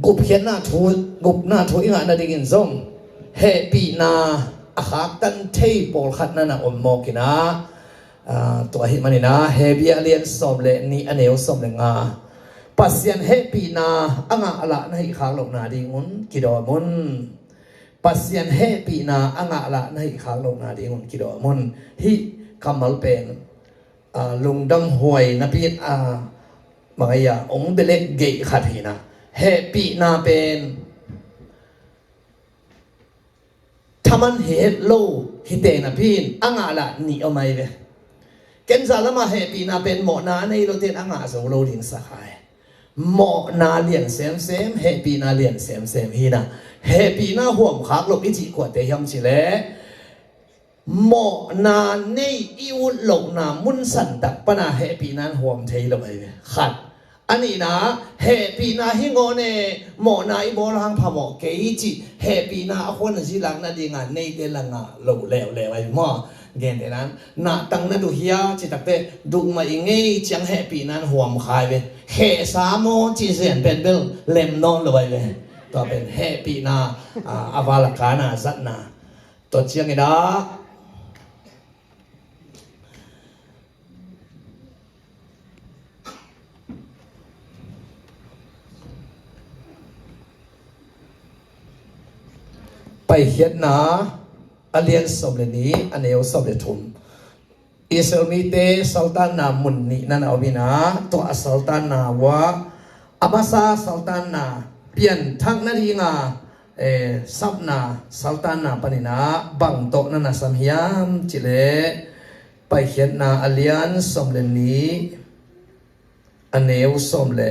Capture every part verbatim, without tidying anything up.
Gupkhiatna thu, gupna thu i ngah nadingin zong hehpihna a khaktan thei pawlkhat na na om mawk in ah, tua ahih manin ah Hebru a lian sawm le nih a neu sawm le nga, Pasian hehpihna a ngah lah na hih khak lohna dingun kidawm un. Pasian hehpihna a ngah lah na hih khak lohna dingun kidawm un. Hih kammal pen lungdam huai napi in a, bang a hong belek geih khat hi in ah, hehpihna pen thaman hi het lo hi teh napi in a ngah lah nih om ahi ve. Ken zah lamah hehpihna pen mawhna a nei lote in a ngah zo lo ding sa kha hi. Mawhna lian semsem, hehpihna lian semsem hi in ah, hehpihna huam khak loh i cih kuate hiam cih leh mawhna nei i ut lohna mun santak pan a hehpihna in huam thei lo ahi ve. Khat. A nihna, hehpihna hi ngawh ne, mawhna i bawl hang phamawh kei cih hehpihna a khuan a zilak nading a neite la ngah lo leuleu ahi maw? Gentehna in, nahtang na duh hia cih takteh, duh mah ing ei ciang hehpihna in huam kha ahi ve. Khehsa maw cih zen pen bel lem nawn lo ahi ve. Tua pen hehpihna a val a kan a zatna. Tua ciangin ah Paikhiatna a lian sawm le nih a neu sawm le thum. Israel mite saltanna mun nih na na om in ah, tua a saltanna uh ah a masa saltanna pianthak nading a, eh, sapna saltanna panin ah bang tawh na na sam hiam cih leh, Paikhiatna a lian sawm le nih a neu sawm le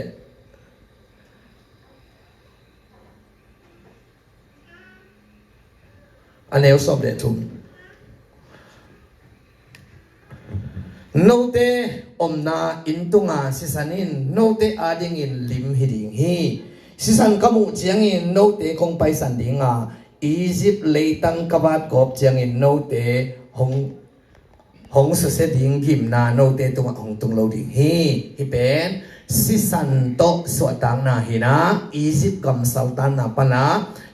a neu sawm le thum. Note omna inn tunga sisan in note adingin lim hi ding hi. Sisan ka muh ciangin note kong paisan ding a, Egypt leitang ka vat gawp ciangin note hong hong susia ding gimna note tungah hong tung lo ding hi. Hih pen sisan tawh suahtakna hi in ah, Egypt gam saltanna pan a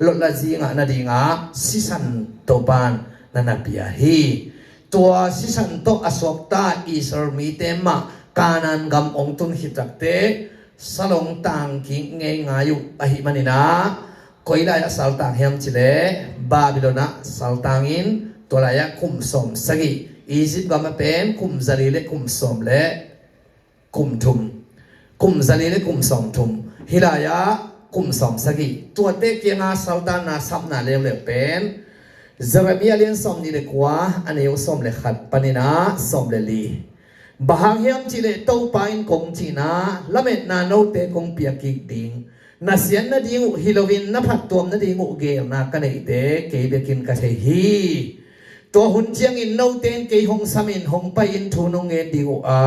lotla zingah nading a sisan Topa'n na na pia hi. Tua sisan tawh a suakta Israel mite mah Kanaan gam hong tun khit takteh salong tang kik ngeingai uh ahih manin ah, koi lai-ah saltang hiam cih leh Babylon ah saltang in, tua lai-ah kum sawm sagih. Egypt gam ah pen kum zali le kum sawm le kum thum. Kum zali le kum sawm thum. Hih lai-ah kum sawm sagih. Tuate kiangah saltanna sapna leuleu pen Jeremiah lian sawm nih le kua a neu sawm le khat panin ah sawm le li. Bang hang hiam cih leh Topa in kong cih na, lametna note kong piak kik ding. Na siat nading uh hi loin na phattuam nading uh geelna ka neihte kei bekin ka thei hi. Tua hun ciangin note in kei hong samin hong pai-in thu nong ngen ding uh a,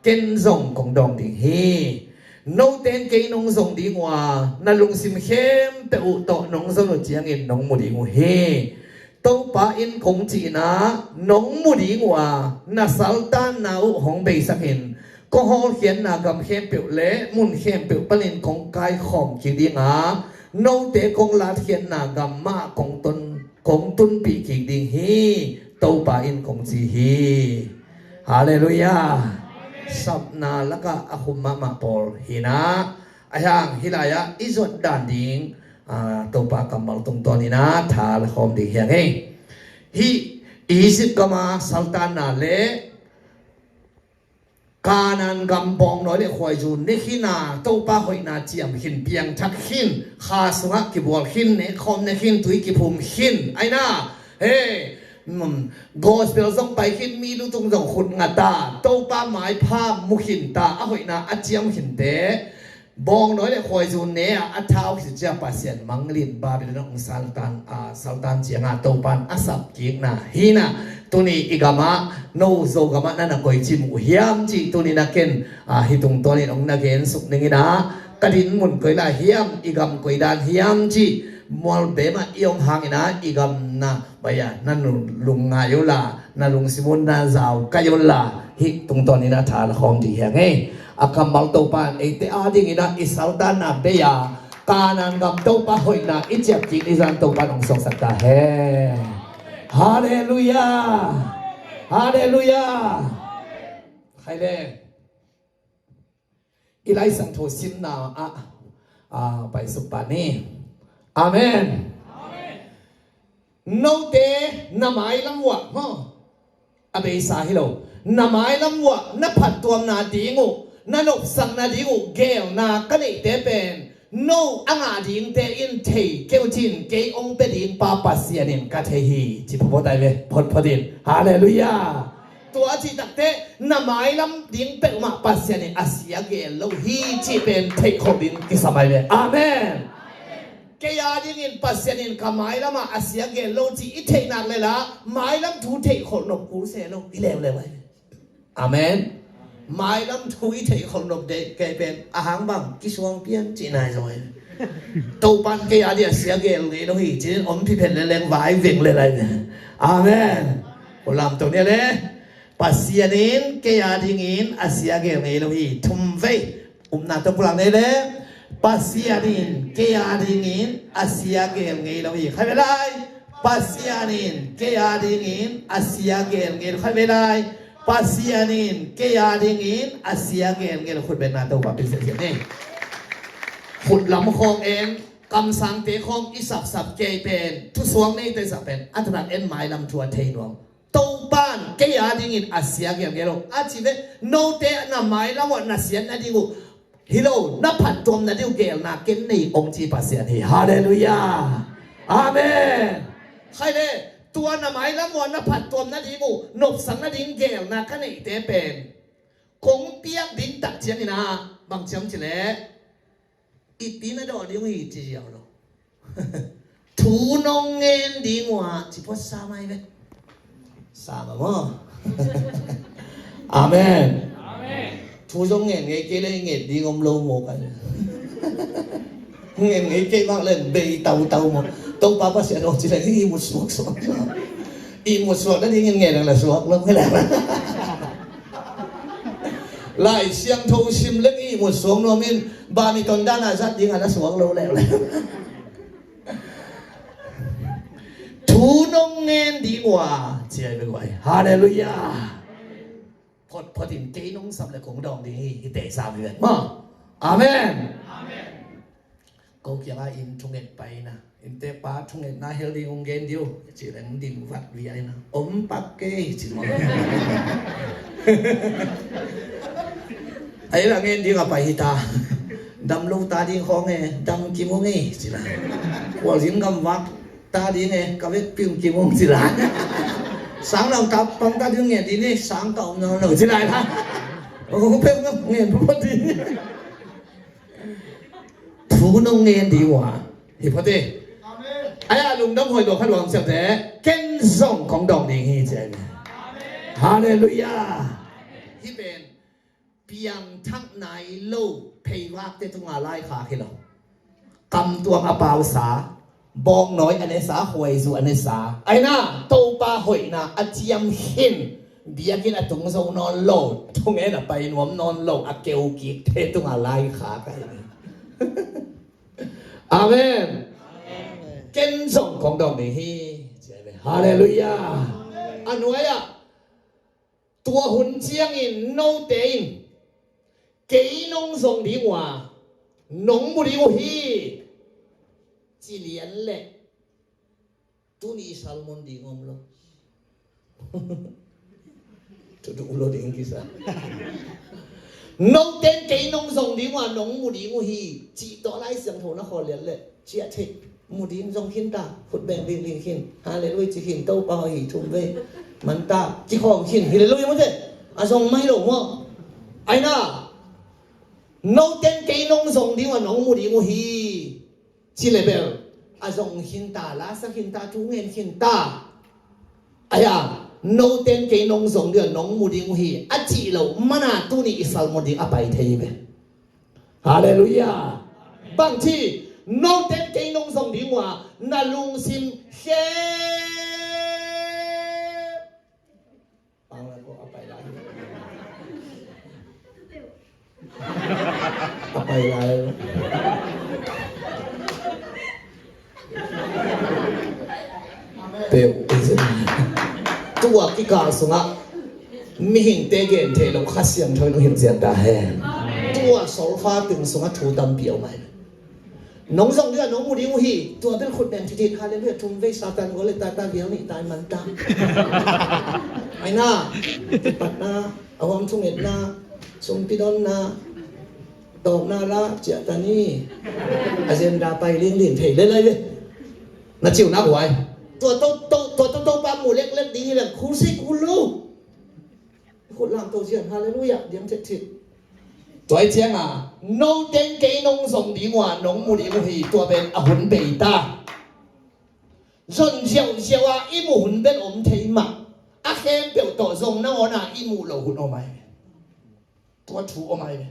ken zong kong dawng ding hi. Note in kei nong zong ding uh a, na lungsim khempeuh uh tawh nong zon uh ciangin nong mu ding uh hi. Topa in kong cihna nong mu ding uh a, na saltanna uh hong beisakin, kong hawlkhiatna gam khempeuh le mun khempeuh panin kong kaikhawm kik ding a, note kong latkhiatna gam mah kong tun, kong tunpih kik ding hi, Topa in kong ci hi. Halleluiah. Sapna lakah a khum mahmah pawl hi in ah, a hiang hih lai-ah i zuat dan ding, aa, Topa kammal tungtawn in ah tha la khawm ding hi hang ei. Hih Egypt gam a saltanna le Kanaan gam bawngnawi le khuaizu ne khin a, Topa hoihna ciam khin, piangthak khin, kha sungah kibual khin, ne khawm ne khin, tui kiphum khin, ahi na. Hei, mm, gospel zong pai khin, mi lutung zong khut nga ta, Topa maipha mu khin ta, a hoihna a ciam khinte, bawngnawi le khuaizu ne a, a thau khit cia Pasian manglin Babylon hong saltan, a, saltan ciangah Topa'n a sap kikna hi in ah, tuni i gamah, no Zogam ah na na koici mu uh hiam cih tuni na ken, a, hih tungtawnin hong na gensuk ning in ah, ka din mun koi lai hiam, i gam koi dan hiam cih, mualbem ah i om hangin ah, i gam na baya na lungngai uh la, na lungsim uh na zau kai uh la, hih tungtawnin a tha la khawm ding hi hang ei. A kammal Topa'n eite adingin ah i saltanna bei a, Kanaan gam Topa hoihna i ciapkik i zan Topa in hong suaksak ta hen. Halleluiah. Halleluiah. Khai le. I Lai Siangtho simna ah, ah, paisuk pan ni. Amen. Note na mailam uah maw, a beisa hi lo, na mailam uah na phattuamna ding uh, na nopsakna ding uh geelna ka neihte pen no a ngah dingte in thei kei uh cin, kei hong pia ding pa Pasian in ka thei hi, ci photphot ai ve, photphot in. Halleluiah. Tua a cih takteh na mailam ding peuhmah Pasian in a sia geel lo hi cih pen theihkholh ding kisam ai ve. Amen. Kei a dingin Pasian in ka mailamah a sia geel lo cih i theih nak le la, mailam thu theihkholh nop kul se lo, i leuleu ai ve. Amen. Mailam thu i theihkholh nop dek kei pen a hang bang kisuang pian cih nai zong ai ve. Topan kei a ding a sia geel ngei lo hi cin om phi phen le leng vai veng le lai ve. Amen. Ko lamto nia le. Pasian in kei a dingin a sia geel ngei lo hi. Thum vei. Upna tawh pulak nei le. Pasian in kei a dingin a sia geel ngei lo hi. Khai ve lai. Pasian in kei a dingin a sia geel ngei lo. Khai ve lai. Pasian in kei a dingin a sia geel ngei lo. Khut bengna Topa pil siasia nei. Khut lam khawng en, kamsangte khawng i sapsap kei pen, thusuak neite sap pen a tatak en mailam thu a thei nuam. Topan kei a dingin a sia geel ngei lo a ci ve. Note na mailam uah na siatna ding uh hi lo, na phattuamna ding uh geelna ken nei hong ci Pasian hi. Halleluiah. Amen. Khai le, tua na mailam uah na phattuamna ding uh, nopsakna ding geelna ka neihte pen kong piak ding tak ciangin ah bang ciam ci le, i pi na dawh ding uh hi ci ziau lo. Thu nong ngen ding uh a ci phot sa mai ve. Sa ma maw. Amen. Thu zong ngen ngei kei le ngen ding om lo maw kai. Ngen ngei kei mak le bei tautau maw. Topa Pasian aw ci le i mut suaksuak. I mut suak na dingin ngen le suak lo ngen le. Lai Siangtho sim leng i mut suak nuam in, badminton dan a zat ding a na suak lo leuleu. Thu nong ngen ding uh a ci ai ve guai. Halleluiah. Photphot in kei nong sap le kong dawng ding hi, hi te sa mi vet maw. Amen. Ko kiangah inn thunget pai na, inntekpa thungetna hel ding hong gen dih uh ci leng ding vat viai na, om pak kei ci mawk. Ahi la ngen ding a pai hi ta. Dam lo ta ding khawng e, dam kim ung e ci la. Kualzin gam vak ta ding e, ka vekpi ung kim ung ci la. Sang lau ta pang ta ding ngen ding e, sang ka om nawn lo ci la. Ong pek ngen pek ding. Thu nong ngen ding uh a hi phot hi. Amen. Ahi a lungdam huai lo kha luang siamte, ken zong kong dawng ding hi ci ai. Amen. Halleluiah. Hih pen piangthak nai lo pheivakte tungah laikhak hi lo. Kamtuang a pausa, bawngnawi a nesa, khuaizu a nesa, aina Topa hoihna a ciam khin, biakinn a tung zo nawn lo, thungen a pai nuam nawn lo a keukikte tungah laikhak ahi. Amen. Ken zong kong dawng ding hi. Halleluiah. A nuai-ah tua hun ciangin note in kei nong zong ding uh a, nong mu ding uh hi ci lian leh tuni i salmon ding om lo. Tudu lo ding kisa. Note in kei nong zong ding uh a, nong mu ding uh hi cih tawh Lai Siangtho na khawl lian leh ciah theih. Mu ding zong khin ta, khut beng ding ding khin. Halleluiah ci khin, Topa hoih hi thum vei. Man ta, kikhawm khin. Halleluiah mu te. A zong mai lo maw. Aina. Note in kei nong zong ding uh a, nong mu ding uh hi. Ci le bel a zong khin ta, la sa khin ta, thu ngen khin ta. Ahi a, note in kei nong zong ding uh a, nong mu ding uh hi a cih loh mana tuni i salmon ding a pai thei hi ve. Halleluiah. Bangci, note in kei nong zong ding uh a, na lungsim khem Pang la ko a pai lai. A pai lai. Peuh, tua kikal sungah mihingte gen theih loh Kha Siangtho in hong hilh zian ta hen. Tua solfa ting sungah thu tampi a om ahi. Nong zong ding a nong mu ding uh hi. Tua bel khut beng thithit, halleluiah, thum vei Satan gol le tata vial nih tai man ta. Aina, kipatna, a huam thungetna, sumpi donna, tawpna la ciah ta ni. Agenda pai linglin thei le lai ve. Na ciu nak huai. Tua to to tua to to pa mu leklek ding hi leng khul si khul lo. Khut lam to zian, halleluiah, diam thethit. Tua hi cianga, no teng kei nong zong ding ua nong mu ding uh hi, tua pen a hun bei ta. Zon ziauziau a i mu hun bel om thei mah. A khempeuh tawh zong na awn a i mu lo hun om ai. Tua thu om ai.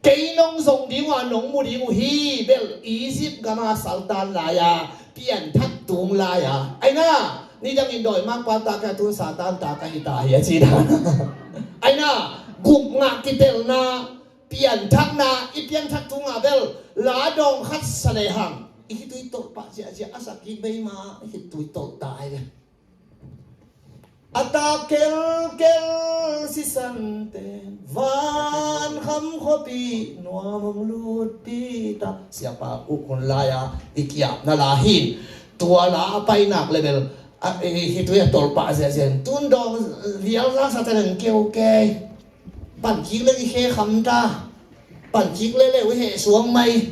Kei nong zong ding ua nong mu ding uh hi bel Egypt gama saltan lai-a pianthak tung lai-a. Aina, nidangin dawi makpa ta ka tun Satan ta ka hi ta hi a ci dan. Aina, gupngah kitelna, pianthakna, i pianthak tunga bel la dawng khat sa lehang i khitui tolh pah ziahziah a sak kik bei ma i khitui tolh ta ai. A tak kelkel sisan ten van kham khuapi nuam hong lutpi ta. Siapa uh hun lai-a i kiapna la hi. Tua la a painak le bel a, i khitui a tolh pah ziahziah. Tun dawng vial la sa ta nang keu kei. Pan kik le i khe kham ta. Pan kik le le uh heh suang mai.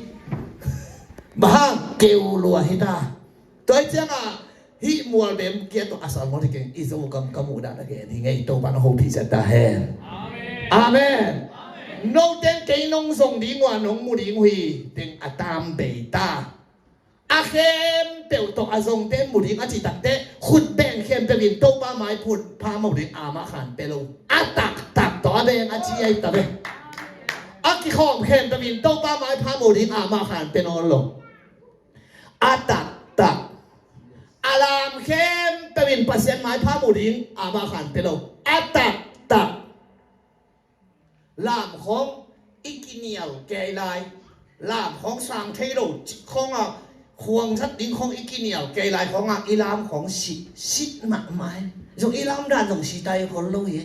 Bang hang keu lua hi ta. Tua hi cianga hih mual bem kia tawh a salmawh hi keng, i Zogam ka muhdah na gen hi ngei, Topa na hopih zia ta hen. Amen. Amen. No teng kei nong zong ding ua nong mu ding uh hi teng a tam bei ta. A khempeuh tawh a zongte mu ding a cih takte khut beng khempeuh in Topa mai phut pha mo ding amah khan pe lo. A taktak tawh a beng a ci ai ta ve. A kikhawm khempeuh in Topa mai pha mo ding amah khan pe nawn lo. A taktak. A lam khempeuh in Pasian maipha mu ding amah khan pe lo. A taktak. Lam khawng i kinial kei lai. Lam khawng sang thei lo cik khawng a khuang zat ding khawng i kinial kei lai khawng a i lam khawng sit sit mahmah. Zong i lam dan zong sitai khol lo hi.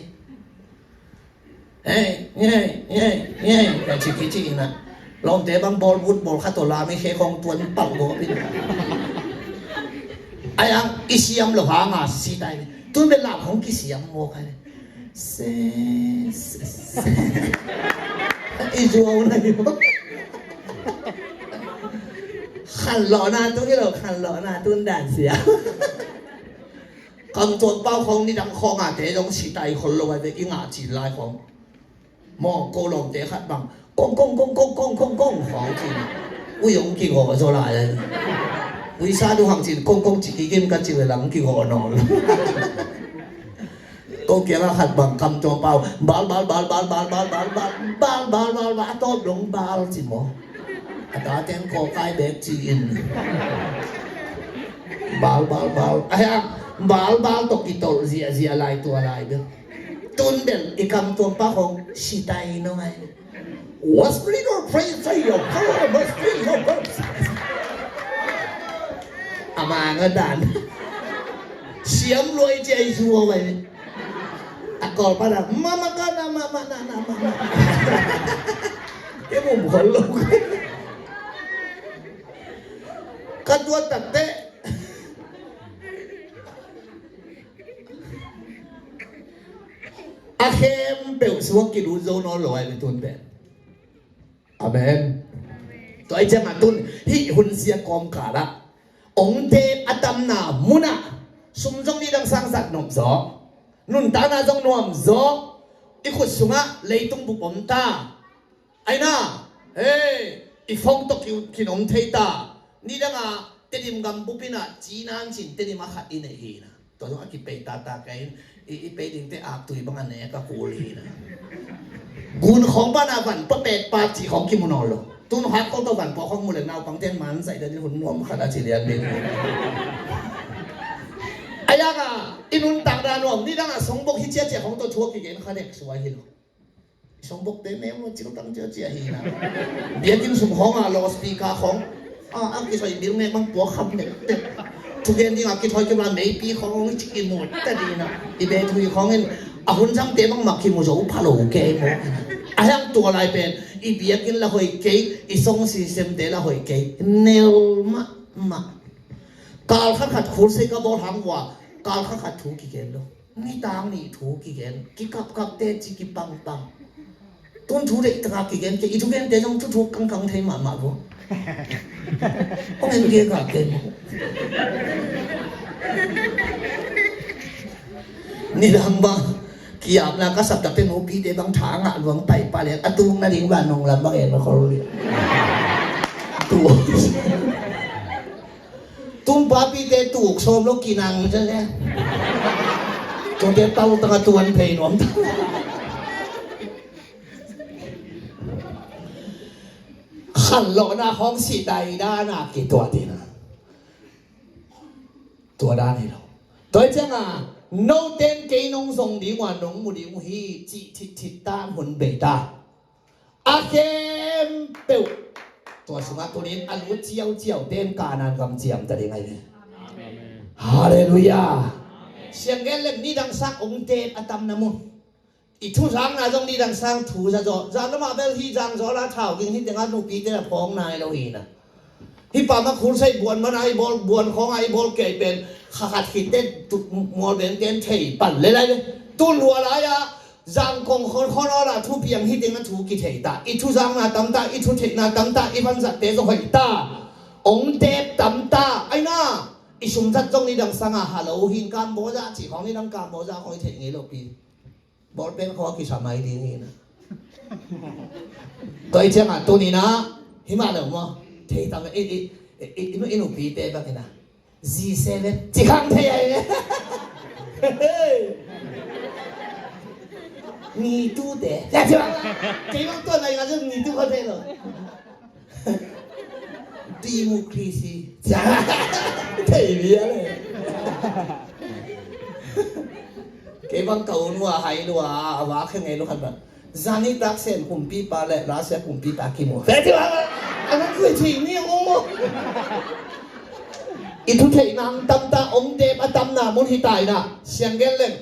Hei, hei, hei, hei, ka ci kici ina. Lawmte bang bawl but bawl khat tawh lam i khe khawng tuan palh baw pin. Ai ang i siam lo hanga sitai. Tun bel lam khawng kisiam maw kai. Se, se, se. I zuau na hi maw. Khan lawhna tun hi lo, khan lawhna tun dan sia. Kam tuam pau khawng nidang khawng a te zong sitai khol lo a te i ngah cin lai khawng. Maw, ko lawmte khat bang kong kong kong kong kong kong kong khawng cin. Ui ong kigawh zaw lai a. Ui sa du hang cin kong kong ci kikim ka ci ve lang kigawh nawl. Ko kiangah khat bang kam tuam pau bal bal bal bal bal bal bal bal bal bal bal bal a tawp dong bal ci maw. A taten kawkai bek ci-in bal bal bal. Ahi a bal bal tawh kitolh ziahziah lai tua lai bel. Tun bel i kam tuam pa khong sitai no ngai. What spirit of praise say your power, what spirit of praise. Amang a dan. Siam luai ci ai zuau ai. A kawl pa da mama ka na mama na na mama. Ke mum khol lo. Ka tuat takte. A khempeuh suak kilut zo nawn lo ai le tun pen. Amen. Tua i ciangah tun hih hun sia kawmkalah ong tep a tamna munah sum zong nidang sang zat nop zaw, nuntakna zong nuam zaw, i khut sungah leitung bup om ta. Aina, hei, i phone tawh ki, kinom thei ta. Nidanga Tedim gam bupinah cinan cin Tedim a khat i neih hina. Tua zong a kipei tata kei in i, i pei dingte aktui bang a nek a kul hina. Gun khawng banah van pua pek pa ci khawng kimu nawn lo. Tun hat khawng tawh van pua khawng mu le naupang ten man zaih dan in hun nuam khat a ci lian ding. A yaka i nuntak dan nuam nidanga songbok hi ciacia khawng tawh thuak kigen kha dek suai hi lo. Songbokte mek lo cil tang ciacia hi na. Biakinn sung khawng a loudspeaker khawng a, a kisoi bil mek bang puak kham nek tek. Thugen dingah kithawi kei mah, meipi khawng hong cik i mut ta dingin ah, i beh thui khawngin a hun zangte bangmah kimu zo pha lo kei maw. A hiang tua lai pen i biakinn la hoih kei, i song sisemte la hoih kei, neu mahmah. Kal khat khat khulsei ka bawl hang uh a, kal khat khat thu kigen lo. Nitang nih thu kigen, kikapkapte ci kipangpang. Tun thu deih taka kigen kei, i thugente zong thuthuk kangkang thei mahmah vo. Hong en kei ka kei maw. Nidang bang kiapna ka sap takte nupite bang tha ngah luang pai pah le, a tung nading bang nong lam bang en ma khol le. Tu. Tumpapite tuk sawm lo kinang cia cia. Tuate tau tanga tuan phei nuam ta. Khanlawhna khawng si daidana kituah tina. Tua dan hi lo. Tua hi cianga noten kei nong zong ding uh a, nong mu ding uh hi cih thitthit tan hun bei ta. A khempeuh tua sungah tunin a lut ciauciau ten Kanaan gam ciamta ding ahi ve. Halleluiah. Sianggen lem nidang sang ong tep a tamna mun. I thuzakna zong nidang sang thu za zaw. Zan lamah bel hi zang zaw la thau ging hi tengah nupite a phawng nai lo hi na. Hih pamah khulsei buan mana i bawl, buan khawnga i bawl kei pen kha khat khitte mual bengten thei pan le lai le. Tun hua lai-ah zangkong khonkhon awla thupiang hi ding a thu kithei ta. I thuzakna tam ta, i thutheihna tam ta, i vanzatte zong hoih ta. Ong tep tam ta. Aina i sumzat zong nidang sanga halo hin Kamboja cih khawng nidang Kamboja khawng i theih ngei lo pi. Bawlpen khawng a kisa mai ding hi na. Tua i ciangah tunina himah lo maw? Thei tam i, i, i, i, i nupite bangina G seven ci khang thei ai. Ni tute. Kei bang tua nai nga zong ni tu kha thei lo. Democracy. Thei bia le. Kei bang ka u nua hai lua a va khe ngei lu khat bang. Zani tak sen kumpipa le Russia kumpipa kimu. Thei bia le. Anak kui thei ni ong mo. I thutheihna ong tamta, ong tep a tamna mun hi ta ina. Sianggen leng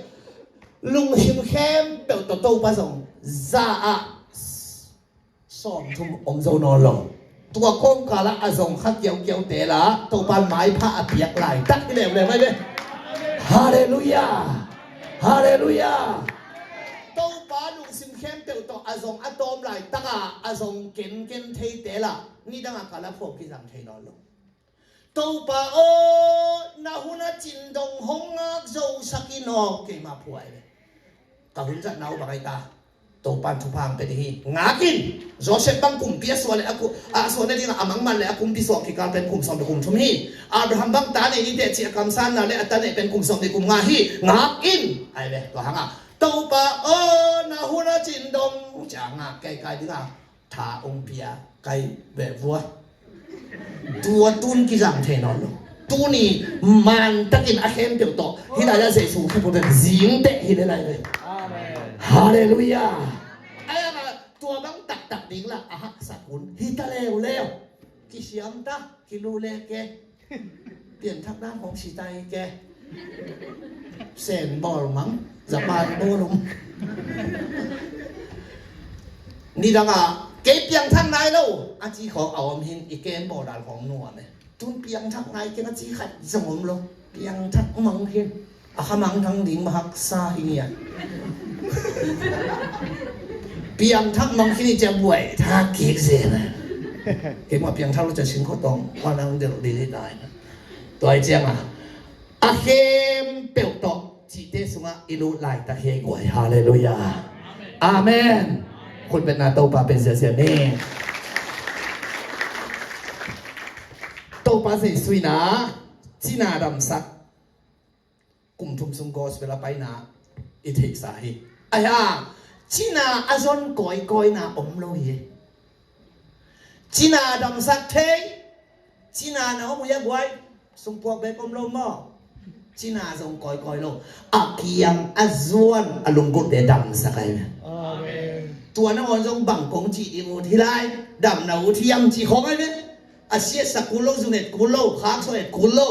lungsim khempeuh tawh Topa zong za ah sawmthum om zo nawn lo. Tua kawmkalah a zong kha kiaukiaute la Topa in maipha a piak laitak hi leuleu mai ve. Halleluiah. Halleluiah. Topa lungsim khempeuh tawh a zong a tawm laitaka a zong kenken theite la nidangah kala phuak kizang thei nawn lo. Topa aw, na hun a cin dong hong ngak zosak in aw, keima phuai le. Ka hun zatna uh bang ai ta. Topa in thupha hong pia ding hi. Ngak in. Joseph bang kumpi a suah le a ku-, a suah nading a mangman le a kumpi suah kikal pen kum sawm le kum thum hi. Abraham bang ta nei ni teh cih a kamsanna le a ta neih pen kum sawm le kum nga hi. Ngak in. Ai le, tua hanga Topa aw, na hun a cin dong cia ngak kaikai ding a tha ong pia kai beh vua. Tua tun kizang thei nawn lo. Tuni mantakin a khempeuh tawh hih lai-ah Jesu khempeuh tawh zingteh hi le lai ve. Halleluiah. Ai ama tua bang taktak ding lah a haksak un hi ta leuleu. Kisiam ta, kilu le ke. Piangthak dang hong si ta hi ke. Sen bawl mang, Japan bawl um. Nidangah kei piangthak nai lo a ci khawng a om hin i ken bawl dan khawng nuam e. Tun piangthak nai keng a ci khat zong om lo. Piangthak mang khin. A kha mangthang ding mah haksa hi ngiat. Piangthak mang khin i cia buai thak kik zen a. Keimah piangthak lo cia sin khotong huanang delh ding hi ta hi na. Tua hi ciangah a khempeuh tawh cihte sungah i lut laitak hi guai. Halleluiah. Amen. Khut betna Topa pen ziahziah ni. Topa Jesu in a cina damsak kum thum sung gospel a paina i theihsa hi. Ahi hang cina a zon kawikawina om lo hi. Cina damsak thei. Cina na om uh hia guai? Sungpuak bek om lo maw? Cina zong kawikawi lo. A kiang a zuan a lunggulhte damsak ahi ve. Amen. Tua nangawn zong bang kong cih ding ut hi lai? Damna ut hiam cih khawng ahi ve. A siatsak kul lo, zun et kul lo, khaksuah et kul lo.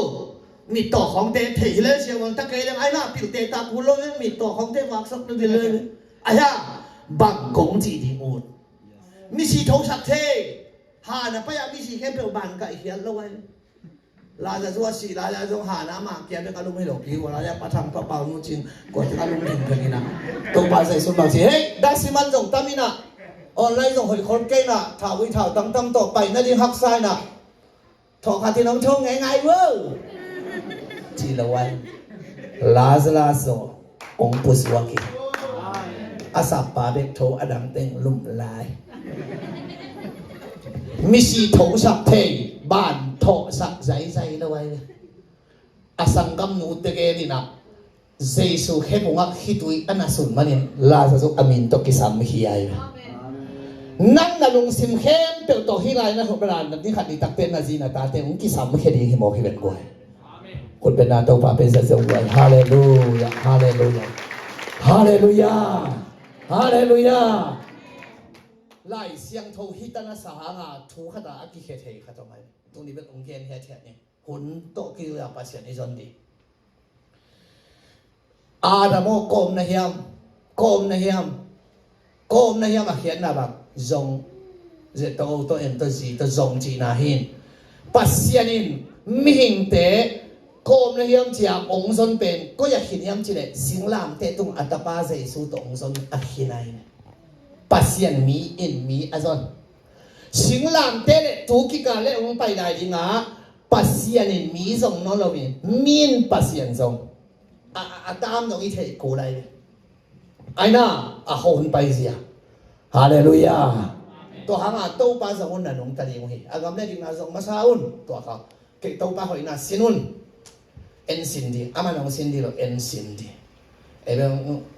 Mittawk khawngte thei hi le siavuan ta kei leng ai na pilte ta kul lo e, mittawk khawngte vaksok na dil lo e. Ai ha, bang kong ci ding ut. Misi thosak thei. Hana pai-ah misi khempeuh ban kaih khial lo ai. Lazarus a sih lai-a zong hana mah kia bek a lum hi lo ki hua lai-a pathang papau nu cin kua tek a lum ding pek ina. Topa Jesu bang ci hei, dasiman zong tam ina. Online zong hoih khol kei na, thau ui thau tangtang tawh pai nading haksa ina. Thawh khatin hong thong ngeingai vo. Ci lo ai. Lazarus aw hong pusuak hi. A sappa bek tho a dang teng lum lai. Misi thosak thei ban thawhsak zaizai lo ai. A sanggamnu tegel inah Jesu khepungah khitui a na sun manin Lazarus a min tawh kisam hi ai. Nang na lungsim khempeuh tawh hi lai na hupbelan na ni khat ni takte na zi na tate hong kisam khia ding hi mawk hi ven guai. Khutbetna Topa pe zat zong guai. Halleluia, halleluia, halleluia, halleluia. Lai Siangtho hita na sa hanga thu khata a kikhia thei khat om ai. Tuni bel hong gen hiathiat ni. Hun tawh kizui a Pasian i zon ding. Adam aw kawm na hiam, kawm na hiam, kawm na hiam a khiatna bang zong, zia tawh o tawh en tawh zi tawh zong cihna hin. Pasian in mihingte kawm na hiam cia hong zon pen koi a khin hiam cileh singlamteh tung a tapa Jesu tawh hong zon a khin a hin. Pasian mi in mi a zon. Singlamteh le tu kikal le hong pai lai dingah Pasian in mi zong nawn loin mi in Pasian zong a, a, a tam zong i theih kul lai. Aina a hon pai zia. Halleluia. Tua hanga Topa zong un na nungta ding uh hi. A gam le dingna zong masa un tua kha. Kei Topa hoihna sin un. En sin ding. Amah nong sin ding lo en sin ding. Ei bel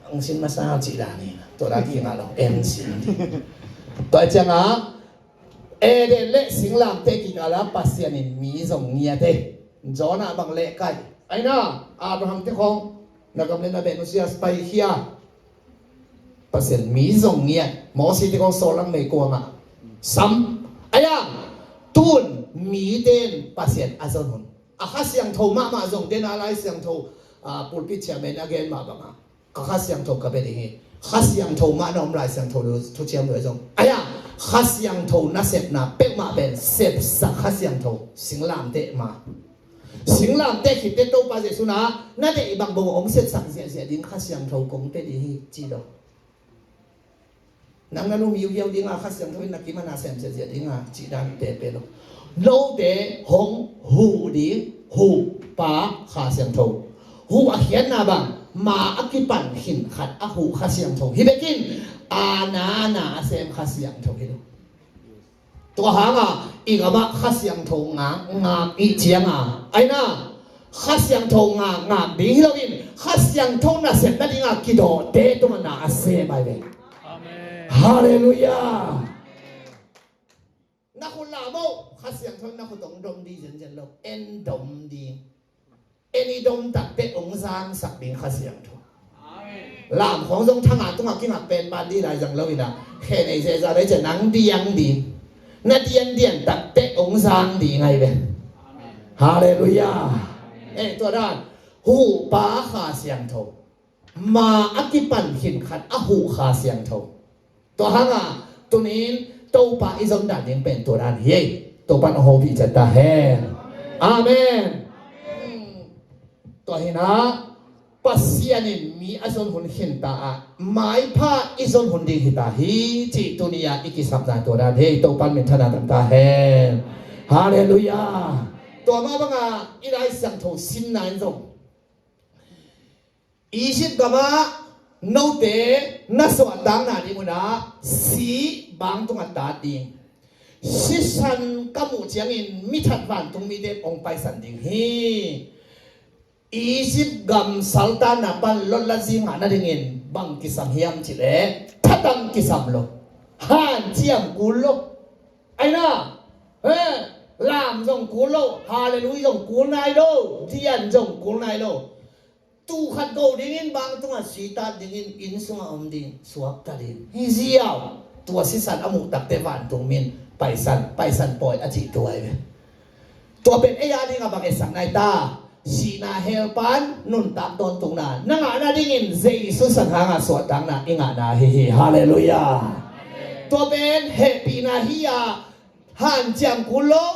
hong sin masa cih dan hi. Tua dan kingah lo en sin ding. Tua ciangah Eden le singlamteh kikala Pasian in mi zong ngiat e. Jonah bang lehkai. Aina Abraham te khawng na gam le na ben uh sia paikhia. Pasian mi zong ngiat. Mosi te khawng sawlang meikuangah sam. Aia tun mite in Pasian a zon hun. A Kha Siangtho mahmah zong tena Lai Siangtho pulpit chairman a gen mah bangah ka Kha Siangtho ka bia ding hi. Kha Siangtho mah na om Lai Siangtho thuciam lua zong aia Kha Siangtho nasepna peuhmah pen sepsak Kha Siangtho singlamteh mah. Singlamteh khitte Topa Jesu na na deih bang bang hong sepsak ziahziah ding Kha Siangtho kong pia ding hi ci lo. Nang na lum hiuhiau dinga Kha Siangtho in na kim a na sem ziahziah dinga cih dan tete lo. Note hong huh ding huh pa Kha Siangtho. Huh a khiatna bang ma a kipan khin khat a huh Kha Siangtho hi bekin a na na a sem Kha Siangtho hi lo. Tua hanga i gamah Kha Siangtho ngak ngak i cianga aina Kha Siangtho ngak ngak ding hi loin Kha Siangtho nasepna dinga kidawhte tungah na a sem ai ve. Halleluia. Na khut lam oh Kha Siangtho na khut hong dom ding zenzen lo en dom ding. En i dom takte hong zangsak ding Kha Siangtho. Lam khawng zong thanga tungah kingak pen ban dih lai zang lo inah khe nei zehzah dai cia nang diang ding na diandian takte hong zang ding ai ve. Halleluia. Eh tua dan huh pa Kha Siangtho ma a kipan khin khat a huh Kha Siangtho. Tua hanga tunin Topa i zon dan ding pen tua dan hi ei. Topa na hopih ciat ta hen. Amen. Tua hinah Pasian in mi a zon hun khinta ah maipha i zon hun ding hita hi cih tuni-ah i kisapna tua dan hi ei. Topa min thana dam ta hen. Halleluia. Tua mah banga i Lai Siangtho simna in zong Egypt gamah note na suahtakna ding unah si bang tungah tat ding. Sisan ka muh ciangin mithat vantung mite hong paisan ding hi. Egypt gam saltanna pan lotlat zingah nadingin bang kisam hiam cileh thatang kisam lo. Hanciam kul lo. Aina he lam zong kul lo. Halleluia zong kul nai lo. Dian zong kul nai lo. Tuu khat go dingin bang tungah sitat dingin inn sungah om ding suakta ding hi ziau. Tua sisan a muh takte vantung min paisan paisan pawi a cih tua hi ve. Tua pen ei a dingah bang etsak nai ta. sihna hell pan nuntak tawntungna na ngah nadingin Jesu sang hanga suahtakna i ngahna ahi hi. Halleluiah. Tua pen hehpihna hi a, hanciam kul lo,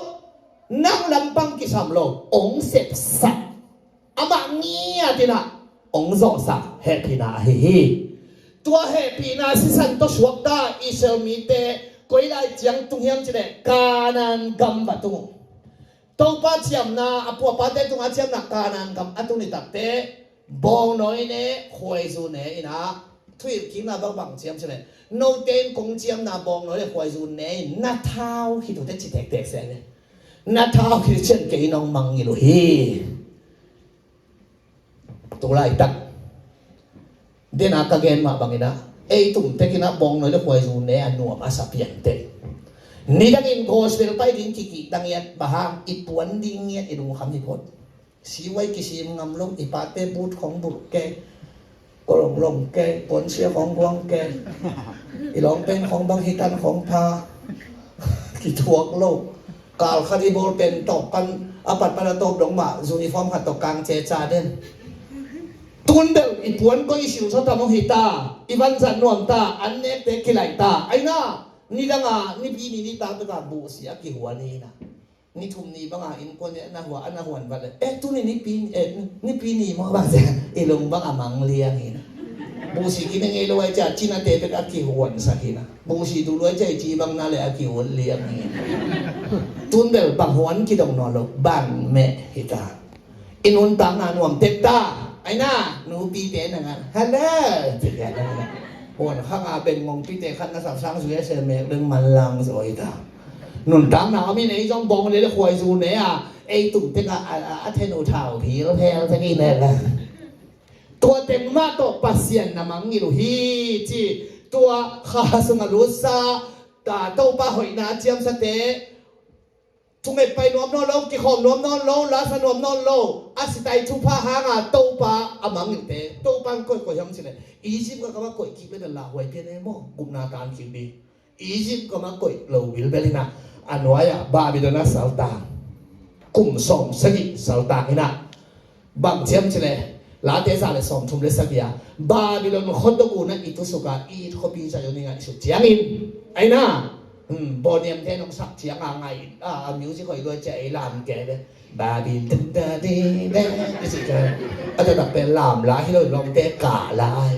nang lampang kisam lo, hong sepsak, amah ngiat in ah hong zawhsak hehpihna ahi hi. Tua hehpihna sisan tawh suakta Israel mite koi lai ciang tung hiam cih leh Kanaan gam va tung uh. Topa ciamna, a pu a pate tungah ciamna Kanaan gam a tung ni takte, bawngnawi ne, khuaizu ne in ah, thuhilhkikna bangbang ciam cih leh, note in kong ciamna bawngnawi le khuaizu ne in na thau khit uh teh ci tektek se ve. Na thau khit uh ciang kei nong mangngilh uh hi. Tu laitak dena ka gen mah bangin ah, ei tung tekin ah bawngnawi le khuaizu ne a nuam a sa pian teh, nidangin gospel pai ding kikih dang ngiat, bang hang, i puan ding ngiat, i lungkham hi phot. Siwai kisim ngam lo, i pate but khong bulh kei, kolong long kei, puansia khong guang kei, i lawng pen khong bang hitan khong pha, kithuak lo. Kal khat i bawl pen tawp pan, a pat pan a tawp dong mah uniform khat tawh kang ceca den. Tun bel i puan koi i silsa tam hong hita, i vanzat nuam ta, an nekte kilaih ta. Aina, nidanga nipi ni nitak beka buhsi a kihuan hi na. Ni thum ni banga innkuan in a na hua, a na huan vat le, eh, tuni nipi, eh, nipi ni maw bang sia, i lung bang a mang liang hi na. Buhsi kine ngei lo ai cia, cinate bek a kihuansak hi na. Buhsi duh lo ai cia, i ci bang na le a kihuan liang hi na. Tun bel bang huan kidong nawn lo, bang meh hita. I nuntakna nuam tek ta. Aina, nupite na ngan, hello, cih a na ngan. Huan khanga bengngongpite khat na sapsang zui a se mek deng manlang zaw hita. Nuntakna om in ei zong bawng le le khuaizu ne a, ei tung teka a, a, a then uh thau philphel teki ne la. Tua teng mah tawh Pasian na mangngilh uh hi ci. Tua kha sunga lutsa, ta Topa hoihna ciamsate, thunget pai nuam nawn lo, kikhawm nuam nawn lo, lasa nuam nawn lo, a sitai thupha hanga Topa a mangngilhte, Topa in koih koih hiam cih leh, Egypt ka kamah koih kik le bel lauhuai pian e maw, gupna tan kik ding. Egypt kamah koih lo bilbel hi na, a nuai-ah Babylon a saltang, kum sawm sagih saltang hi na. Bang ciam cih leh, Late za le sawmthum le sagih a, Babylon khuadok un ah i tusuk a, i it khuapi Zion i ngaihsut ciangin, aina, hmm, bawniamte nong sak ciang a ngai, a, a music hoih lua cia ei lam kei ve. Babylon da da da da, i cih ciang a taktak pen lam la hi lo, lawmte kah la hi.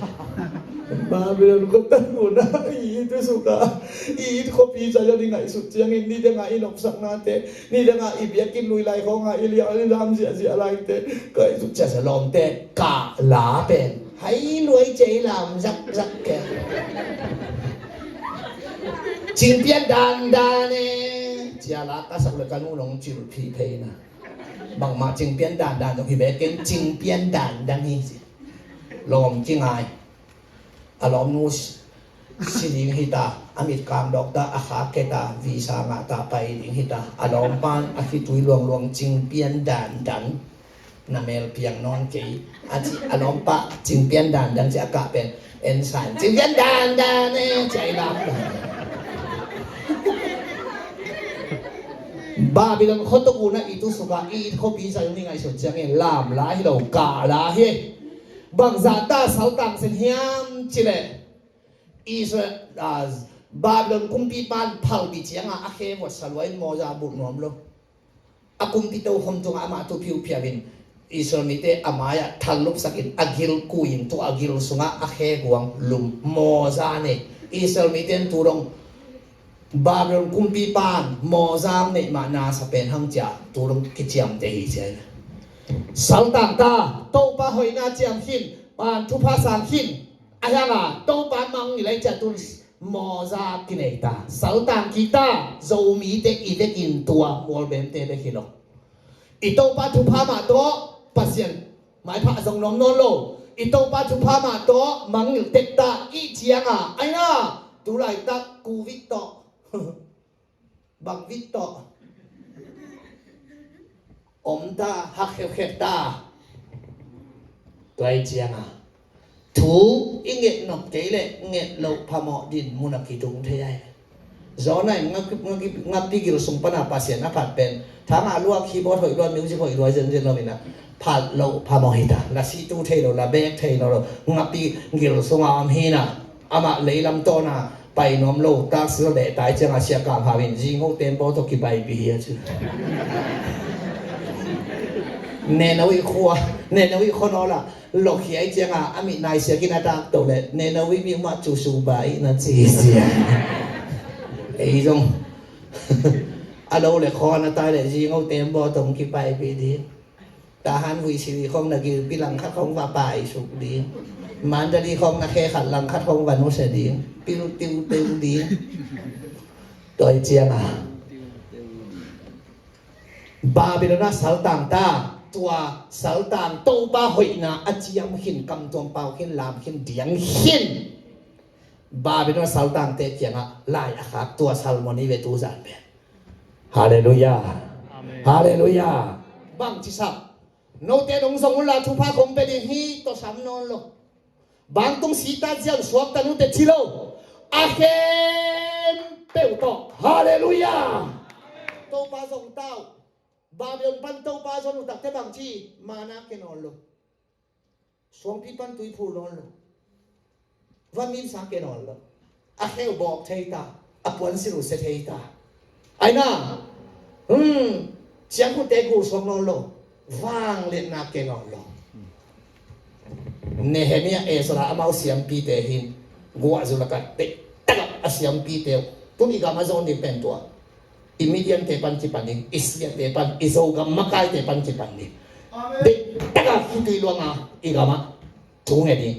Babylon khuadok un ah i tusuk a, i it khuapi Zion i ngaihsut ciangin, nidang a i nopsaknate, nidang a i biakinn lui lai khawng a i liam, i lam ziahziah laite, ka i zuk ciahsia lawmte kah la pen hai luai cia i lam zakzak ke. Cingpian dandan e, cia la ka sak le ka nu nong cil phih phei na. Bangmah cingpian dandan zong hi bekin, cingpian dandan hi ci. Lawm kingai. A lawmnu si, si ding hita, a mitkang dawkta, a khak keta, visa ngahta pai ding hita. A lawmpan a khitui luangluang, cingpian dandan, na mel piang nawn kei a ci. A lawmpa cingpian dandan ci, a kah pen ensign, cingpian dandan e ci a i lak. Babylon khuadok un ah i tusuk a, i it khuapi Zion i ngaihsut ciangin lam la hi lo, kah la hi. Bangzah ta saltang sen hiam cih leh, Israel, ah, Babylon kumpipan phalbi cianga a khe vuatsa lua in mawza bulh nuam lo. A kumpi tokhom tungah amah tu phiuphiau in Israel mite a mai-ah thallupsak in a gil kui in tua a gil sungah a khe guang lum mawza nei. Israel mite in tu dong Babylon kumpipan mawza neih mah nasa pen hang cia tu dong kiciamteh hi cia. Saltang ta, Topa hoihna ciam khin, pan thupha sang khin. A hianga Topa mangngilh lai cia tun mawza kinei ta, saltang kik ta. Zomite i vekin tua mualbemte bek hi lo. I Topa thupha mah tawh Pasian maipha zong nuam nawn lo. I Topa thupha mah tawh mangngilh tek ta i cianga, aina, tu laitak covid tawh bang vit tawh om ta, hak khekkhek ta. Tua i cianga thu i nget nop kei leh nget loh phamawh din mun a kitung thei ai. Zawna in ngak, ngak, ngakpi gil sung pana Pasian a phat pen, thangah luak, keyboard hoih lua, music hoih lua zenzen lo in ah, phat loh phamawh hi ta. La sihtu thei lo, la beek thei lo lo, ngakpi gil sungah om hi in ah, amah leilam tawna pai nuam lo, taxi leh tai ciangah Sia Kam Hau in, "Zing ho tembaw tawh kipaipih hi," a ci. Nenoih khua, Nenoih khuanawl ah, lokhia i ciangah a mit naisiak in a tak toh leh, "Nenoih mi mah cu suba i na ci sia." Ei zong a lo le khaw na tai leh, "Zing ho tembaw tawh kipaipih ding. Tahan vuisili khong na gilpi langkhat khong va paisuk ding. Mandali khong na khe khat langkhat khong va nusia ding. Piu tiu teu ding." Tua i ciangah Babylon ah saltang ta, tua saltang Topa hoihna a ciam khin, kamtuam pau khin, lam khin, diang khin. Babylon saltangte kiangah lai a khak tua Salmon i ve tu zan pen. Halleluiah. Amen. Halleluiah. Bang ci sak. Note nong zong unla thupha kong pia ding hi tawh sam nawn lo. Bangtung sita zian suakta nute ci lo. A khempeuh tawh. Halleluiah. Topa zong tau. Babylon pan Topa zon uh takte bang ci, mana ke nawn lo. Suangpi pan tui phul nawn lo. Van minsa ke nawn lo. A kheu bawk thei ta. A puan silu se thei ta. Aina. Hmm. Ciangkhutte gul suak nawn lo. Vangliatna ke nawn lo. Nehemiah, Ezra amau siampite hin guahzu lakah tektak a siampite uh tun i gam a zawn ding pen tua i Midiante pan kipan ding, i Syriate pan, i Zogam makaite pan kipan ding. Amen. Tektak a khitui luanga i gamah thu nge ding.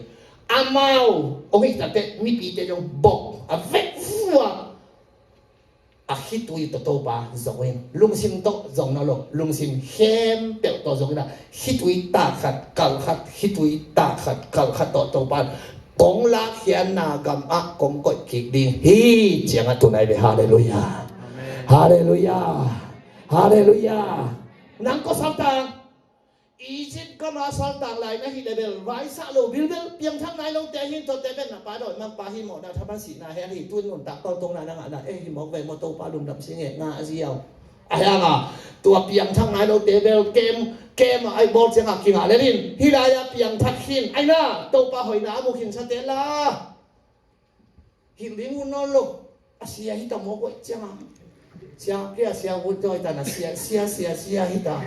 Amau hong hih takte mipite zong bok a vekvua a khitui tawh Topa zong in, lungsim tawh zong nawn lo, lungsim khempeuh tawh zong in a, khitui tak khat kal khat, khitui tak khat kal khat tawh Topa kong lakkhiatna gamah kong koih kik ding hi. Ciangah tunai ve. Halleluiah. Amen. Halleluiah. Halleluiah. Nang kua saltang? Egypt gama saltang lai na hih leh bel vaisah lo bilbel, piangthak nai lote hi. Tuate bel na pa dawimangpa hi mawhna thaman sihna hel hi. Tuin nuntak tawntungna na ngahna ei hi mawk ve maw, Topa lungdam si ngeh ngah a ziau. A hianga tua piangthak nai lote bel kem, kem a ai bawl ciangah kingah lel in, hih lai-ah piangthak khin. Aina Topa hoihna a mu khinsate la. Hilh ding ut nawn lo. A sia hi ta maw, koih cianga. Sia, kei a sia ut tawi ta na, sia, sia, sia, sia hi ta.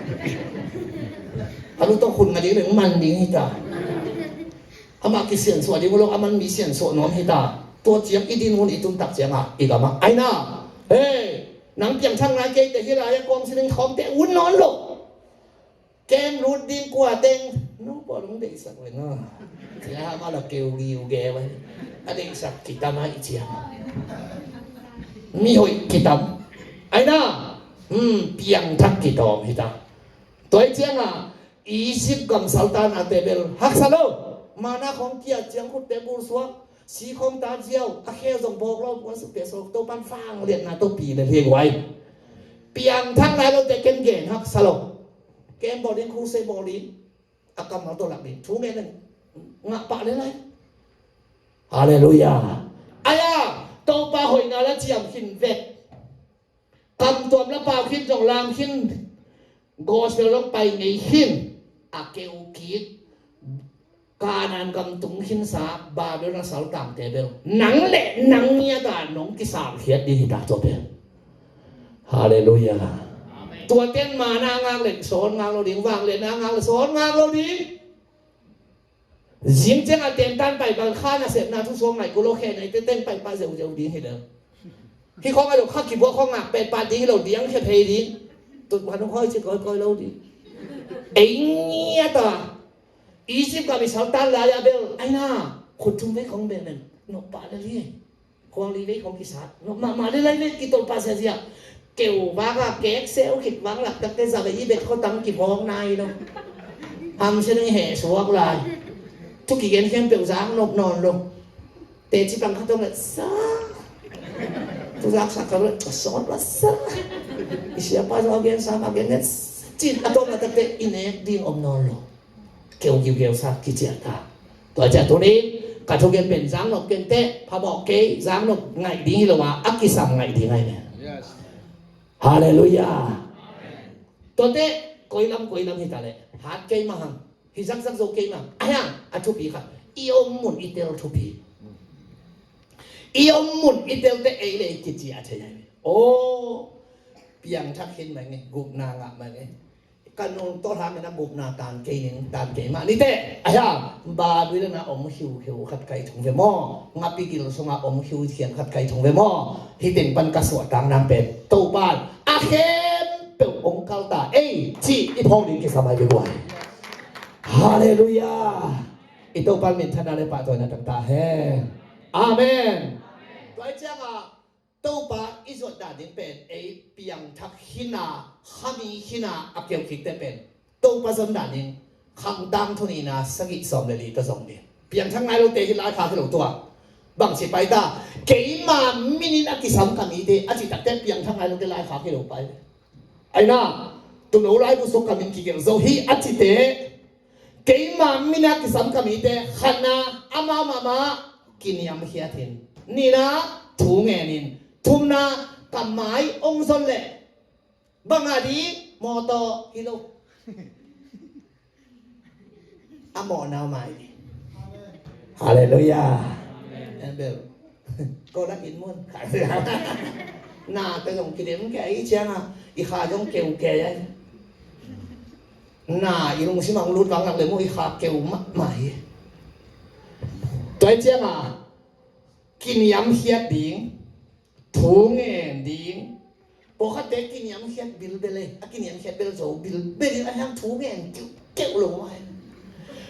A lu tawh khun nga ding leng man ding hi ta. Amah kisiansuah ding uh lo, a man mi siansuah nuam hi ta. Tua ciang i din un i tuntak cianga i gamah. Aina. Hei, nang piangthak nai keite hi lai-ah kawm sining khawmte ut nawn lo. Kem lut ding kua teng no pawl hong deihsak ve na. Cia mah la keu giu ge vai. A deihsak kitam a i ciam. Mi hoih kitam. Aina. Hmm, piangthak kitawm hi ta. Tua i cianga Egypt gam saltanate bel haksa lo. Mana khawng kia, ciangkhutte gul suak, si khawng tat ziau, a khe zong bawk lo, puan suk te suak, Topan vangliatna tawh pi le hliai guai. Piangthak nai lote ken gen haksa lo. Kem bawl ding, khuse bawl ding, a kammal tawh lak ding thu ngen in ngah pah le lai. Halleluiah. Aia, Topa hoihna la ciam khin vek. Kamtuam la pau khin zong lam khin, gospel zong pai ngei khin, a keu kik. Kanaan gam tung khinsa Babylon a saltangte bel nang le nang ngiata nong kisalkhiat ding hita tua bel. Halleluiah. Amen. Tuaten mana ngak le sawn ngak lo ding, vangliatna ngak le sawn ngak lo ding. Zing ciang a tentan pai bang kha nasepna thusuak ngai ku lo khe nai teten pai pah zeuzeu ding hi lo. Hi khawng a lo kha kibuak khawng ngak pet pah ding hi lo, diang khe phei ding. Tut khan hong khoi ci kawikawi lo ding. Ei ngiata. Egypt gam i saltan lai-a bel aina khut thum vei khong bel nen nop pah lel hi. Khuang li vei khong kisat nop mahmah lel lai vei, kitol pah siasia. Keu vaka kek seu khit vang lak takte za vei i bet khotang kiphawk nai lo. Hamsia nang i heh suak lai. Thu kigen khempeuh zak nop nawn lo. Teci pang khat tawng le sa. Thu zaksak khat le sawt la sa. I siapa zong a gen sa ma gen ngen cin a tawng a takte i nek ding om nawn lo. Keu giugeu sa kiciah ta. Tua ciah tunin Ka thugen pen zang nop kei inteh, phamawh kei, zang nop ngaih ding hi lo a, a kisam ngaih ding ahi ve. Halleluiah. Tuate, koi lam koi lam hi ta leh hat kei mah hang, hi zakzak zo kei mah hang. Ahi hang a thupi khat, i om mun i tel thupi. I om mun i telte ei le ei kici a thei ahi ve. Aw, piangthak khin mah ing e, gupna ngah mah ing e. Ka nung tawh hang in a gupna tan kei ning, tan kei mah ni teh. Ahi hang Babylon a om hiuhiu khat kai thong ve maw? Ngapi gil sungah om hiuhian khat kai thong ve maw? Hih teng pan ka suahtak nang pen Topa'n a khempeuh hong kalta ei cih i phawk ding kisam ahi ve guai. Halleluiah. I Topa'n minthanna le pahtawina tang ta hen. Amen. Tua hi ciangah Topa i zuat dan ding pen ei piangthak khin a, khami khin a a keukikte pen Topa zon dan ding Khangtang thu nihna sagih sawm le li tawh zong ding. Piangthak nai lote hi laikhak hi lo tua. Bangci pai ta, keima min in a kisam ka mite a cih takteh piangthak nai lote laikhak hi lo pai. Aina, tumlo laibu sung ka min kigelh zo hi a cite, keima min a kisam ka mite khatna, amau mahmah kiniamkhiat in, nihna thu ngen in, thumna ka mai ong zon leh bang a ding mawtaw hi lo. A mawhna mai ding. Halleluiah. Amen. Ko lak in mun. Na te zong kidem kei a, i ciangah i kha zong keu kei a. Na i lungsim ah hong lut vang lak le maw, i kha keu mahmah hi. Tua hi ciangah kiniamkhiat ding, thu ngen ding. Pawlkhatte kiniamkhiat bilbel e, a kiniamkhiat bel zo bilbel in a hiang thu ngen keuhkeuh lo mah e.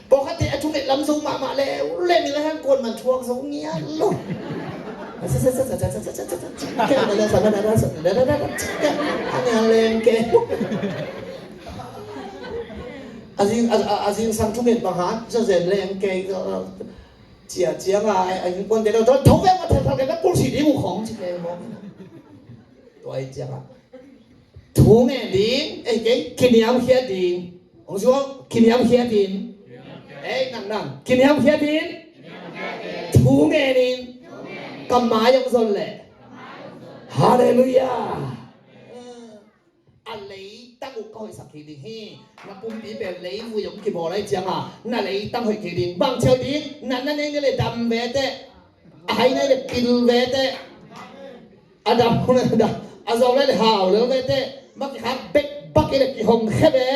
Pawlkhatte a thunget lam zo mahmah leuleu in a hiang kuan man thuak zo ngiat lo. A nial leng kei. A zing, a, a, a zingsang thunget bang han, zazen leng kei. Cia ciang a, a innkuante lo tho ve ma, thal thal kei na pulsi ding uh khong ci kei maw. Tua hi ciang a thu ngen ding, ei kei kiniamkhiat ding. Hong zuak kiniamkhiat in. Ei nang nang kiniamkhiat in. Thu ngen in. Ka mai hong zon leh. Halleluiah. A leitang uh ka hoihsak kik ding hi. Na pumpi pen leivui hong kibawl ahih ciang a, na leitang hoih kik ding. Bang ci hoih ding? Na, na nei ni le dam ve teh. A hai nei le pil ve teh. A dam, a dam, a zong le hau lel ve teh. Bang kikhak bek bak i le kihong khe ve.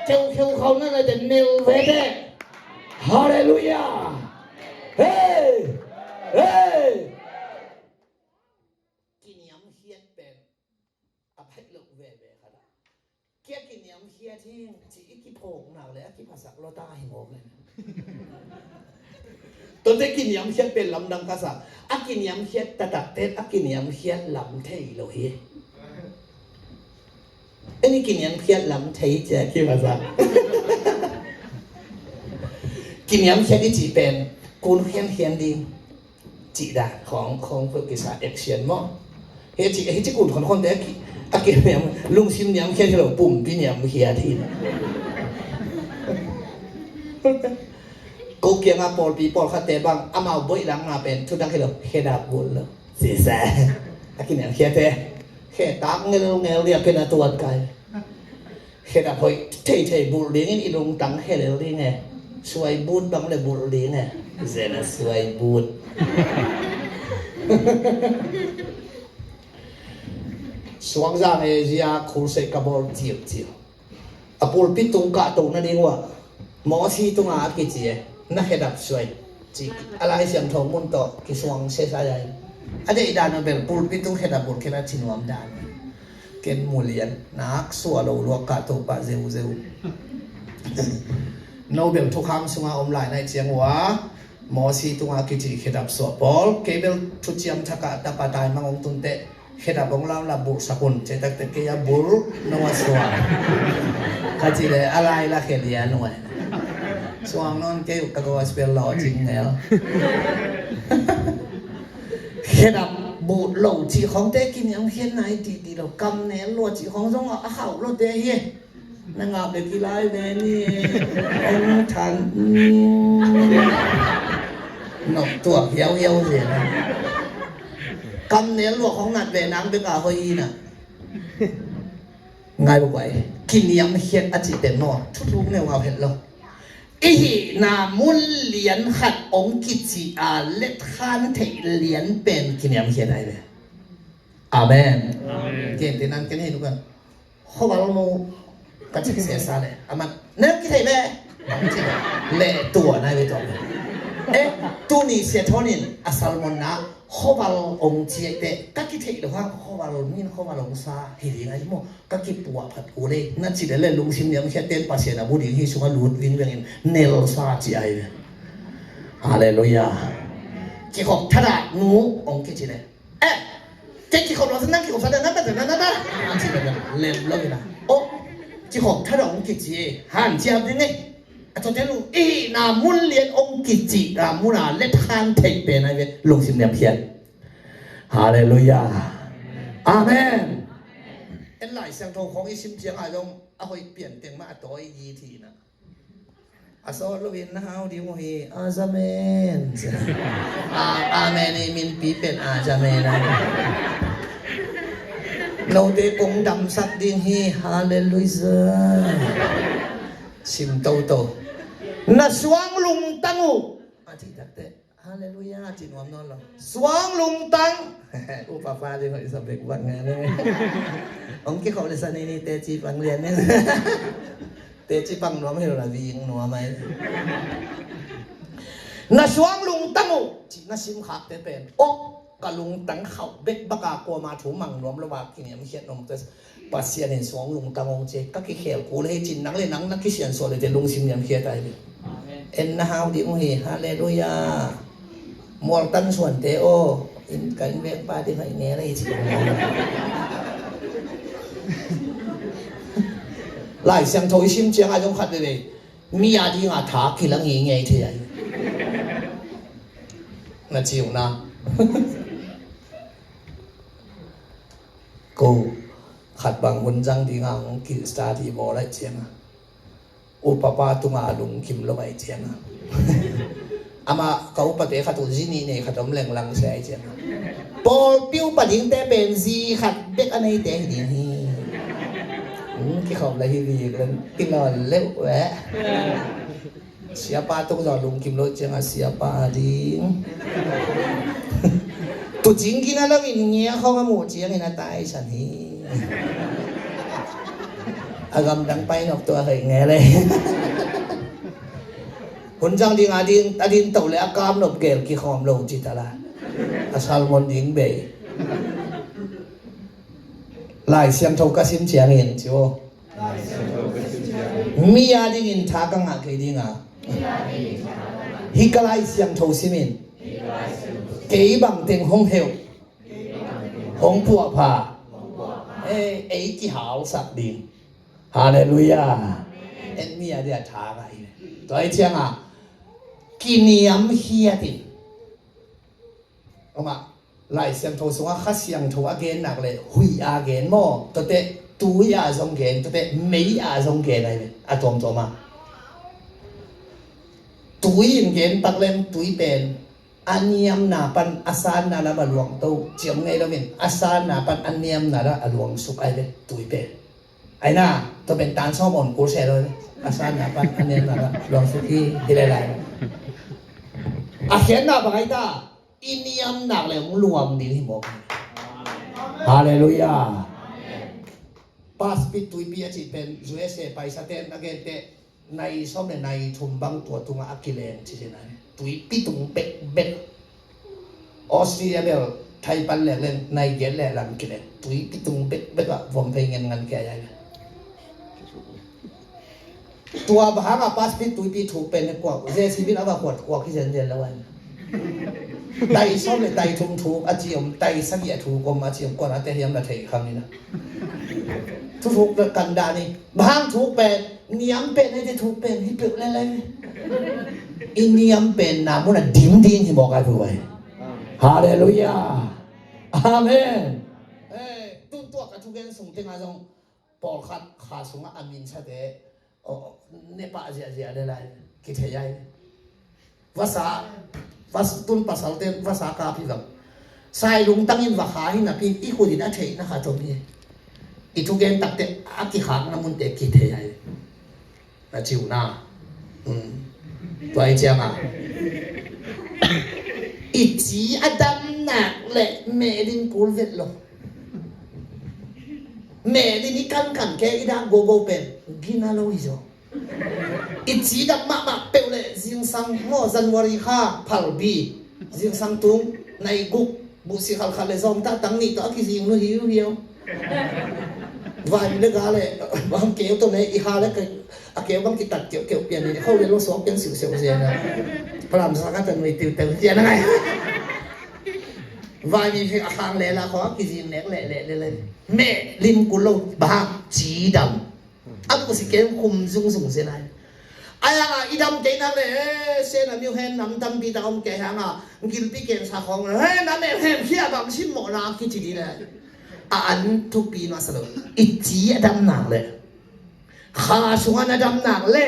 Kheu kheu khau na le de nel ve teh. Halleluiah. Hei! Hei! Kiniamkhiat pen a baih loh veve khat ah, kia kiniamkhiat hi ci i kiphawk nak le a kiphasak lua ta hi mawk le. Tuate kiniamkhiat pen lamdang ka sa. A kiniamkhiat taktak ten a kiniamkhiat lam thei lo hi. Eni kiniamkhiat lam thei cia kiphasak. Kiniamkhiat i cih pen kun khiankhian ding. Cih dan khawng, khawng peuh kisa action maw. Hi ci, hi ci kun khonkhon te a ki, a ki niam, lungsim niamkhiat hi lo, pumpi niamkhiat hi. Ko kiangah pawlpi pawlkhatte bang amau boih langna pen thudang hi lo, khedap bulh lo. Sisa. A kiniamkhiat te. Khetak ngelngel dia pen a tuat kai. Khedap hoih theithei bulh dingin i lungtang khe lel ding e. Suai but bang le bulh ding e. Zena suai but. Suangzang e zia khulsei ka bawl ciauciau. A pulpit tung kahto nading uh ah Mawsi tunga a kici e. Na khedap suai. Ci a Lai Siangtho mun tawh kisuang sesai ai. A deih dan uh bel pulpit tung khedap bulh khin a ci nuam dan. Ken mulian nak sua lo luak kah to pah zeuzeu. No bel thukham sunga om lai nai ciang ua Mawsi tunga kici khedap suah pawl kei bel thuciam thakah tapa taimang ong tunteh khedap ong lau la bulh sakun cetakte kei a bulh no a suah. Ka ci le a lai la khe lian uai. Suang non kei uh ka gospel law cing ngel. Khedap bulh lo cih khawngte kiniamkhiat nai titi lo, kam nel lua cih khawng zong a khauh lote hi. Na ngap le kilai ve ni. Ong than ni. Nop tuak hiauhiau zen. Kamnel luak hong nat ve nang bek a hoih hi na. Ngai bawk ai. Kiniamkhiat a cih pen maw, thuthuk neu ngau het lo. I hihna mun lian khat hong kici a letkhan theih lian pen kiniamkhiat ai ve. Amen. Amen. Ken te nan ken hei nu kan. Khuaval mu ka cik sesa le. Aman ne kithei ve. Le tua nai ve tua. Eh, tuni sia thonin a salmon na khuaval ong ciai te ka kithei lo ha khuaval min khuaval ong sa hi ding ai mo ka kipuah phat ku le na ci le le lungsim niam khia ten Pasian a bu ding hi sunga lut ving vengin nel sa ci ai ve. Halleluia. Kikhop thada nu ong kici le. Eh, kei kikhop lo nang kikhop sa na na na na na. An si na lem lo ina. O, kikhop thada ong kici e. Han ciam ding e. A to te lu i na mun lian ong kici na mun a let han thei pe na ve lungsim niam khian. Halleluia. Amen. En Lai Siangtho khong i sim ciang a zong a hoih pian teng mah a tawi i thina. A sawt loin na hau ding uh hi. Azamen. A, amen i minpi pen azamen a. Note kong damsak ding hi. Halleluia. Sim toto. Na suang lungtang uh a cih takte. Halleluia, ci nuam nawn lo. Suang lungtang. Upa pa ding hoih sa bek bang ngai le. Ong kikhop le sa ni ni teci pang lian ni. Teci pang nuam hi lo la ving nuam ai. Na suang lungtang uh ci na sim khakte pen. Ong ka lungtang khauh bek baka kuama thu mang nuam lo bak kiniam khiat nong tes. Pasian in suang lungtang ong ci ka kikhel kul hei cin nang le nang na kisian suah le te lungsim niam khiat ai ve. En na hau ding uh hi. Halleluia. Mualtan suante aw in ka in vekpa ding hai nge lei ci. Lai Siangtho i sim ciang a zong khat veve mi a dinga tha kilang hi ngei thei ai. Na ci uh na. Ko khat bang hun zang dinga hong kilh study bawl aih cianga upa pa tunga lungkim lo aih cianga ama ka upate khat uh zi nih nei khat om lenglang se aih cianga pawlpi upa dingte pen zi khat bek a neite hi ding hi. Kikhawm la hi vik len kilawm leuh eh. Siapa tung zaw lungkim lo cianga siapa ding. Tucing gina lo in ngia khong a muh ciangin a taisan hi. A gamdang pai nop tua hei nge le. Hun zang ding a ding a din to le a kam nop gel kikhawm lo ci tala. A salmon ding bei. Lai Siangtho ka sim ciangin ci aw. Mi a dingin tha ka ngah kei dinga hi ka Lai Siangtho simin kei bang teng hong heuh hong puahpha ei kihalsak ding. Halleluia. En mi a dia tha ngah hi. Tua hi cianga kiniam hiatin Oma, Lai Siangtho sungah Kha Siangtho a gen nak le huih a gen maw, tuate tui a zong gen, tuate mei a zong gen ai ve, a tuamtuam a. Tui in gen pak leng tui pen a niamna pan a sanna lam a luangto ciam ngei loin a sanna pan a niamna lam a luangsuk ai ve tui pen. Aina, tua pen tan sawm on kul se lo ai ve. A sanna pan a niamna lam a luangsuk hi, hi le lai. A khiatna bang ai ta, i niam nak le hong luang ding hi mawk. Halleluia. Paspi tuipi a cih pen U S A paisa ten a gente nai sawm le nai thum bang tua tungah a kileng ci ci nai. Tuipi tung bekbek. Australia bel thai pan lek leng nai giat le lam kileng. Tuipi tung bekbek ah vom phei ngen ngan kia yai. Tua bang hanga paspi tuipi thuk pen kuak J C B in a va kuat kuak hi zenzen lo an. Tai sawm le tai thum thuk a ci om, tai sagih a thuk om a ci om, kuan a te hiam la thei khang ina. Thu thuk kan dah ni. Bang hang thuk pen niam pen ei te thuk pen hi pek le le. I niam pen na mun a dim ding hi mawk a thu ai. Halleluia. Amen. Eh, tun tuak a thugen sung tengah zong pawlkhat kha sungah a minsate ne pah ziahziah le lai kithei ai. Vasa Vas-, tun pasalte vasa kap hi vang. Sai lungtangin va kha hi napi, i khut in a theihna khat om hi. I thugen takte a kikhakna munte kithei hi. Na ci uh na. Hmm. Tua hi cianga i ci a dam nak le mehlin kul vet lo. Mehlin i kankan ke i dak gogo pen gina lo hi zaw. I ci dam mahmah peuh le zingsang maw, January kha phalbi, zingsang tung nai guk, buhsi khalkhat le zawngtah tang nih tawh a kizing lo hiuhiau. Vai le ga le bang keu tawh ne i ha le ka, a keu bang kitat keuhkeuh pian ni, kho le lo suak pian siusiau zen a. Palam sa ka tan nui tiuteu pian a ngai. Vai mi a khang le la kho a kizing nek le le le le. Mehlin kul lo, bang ci dam. A buhsi keu khum zungzung zen ai. Ai a i dam kei nak le, eh, sen a miu hen nam tampi tak om kei hanga, gilpi ken sa khong le, eh, nam em hem khia bang sim mawh na kici di le. A an thupi masa lo. I ci a dam nak le, kha sungah na dam nak le,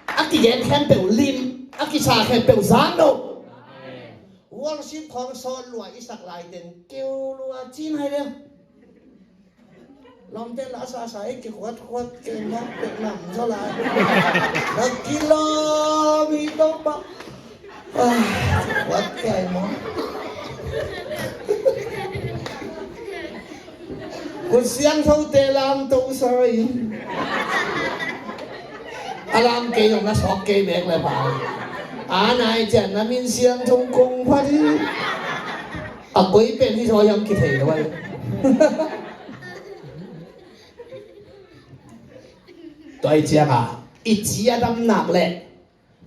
a kigen khempeuh lim, a kisa khempeuh zang lo. Worship khong sawt lua i sak lai ten keu lua cin hai le. Lawmte la sa sa i kikhuatkhuat kei mawk pek nam zaw lai. Na kilawm hi tawh pa. Ah, khuat kei mawk. Khut siangthote lam to sa in. A lam kei zong na sawk kei bek le pa. A nai cian na min siangtho kong phat hi. A koi pen hi zaw hiam kithei lo ai. Tua i cianga i ci a dam nak le,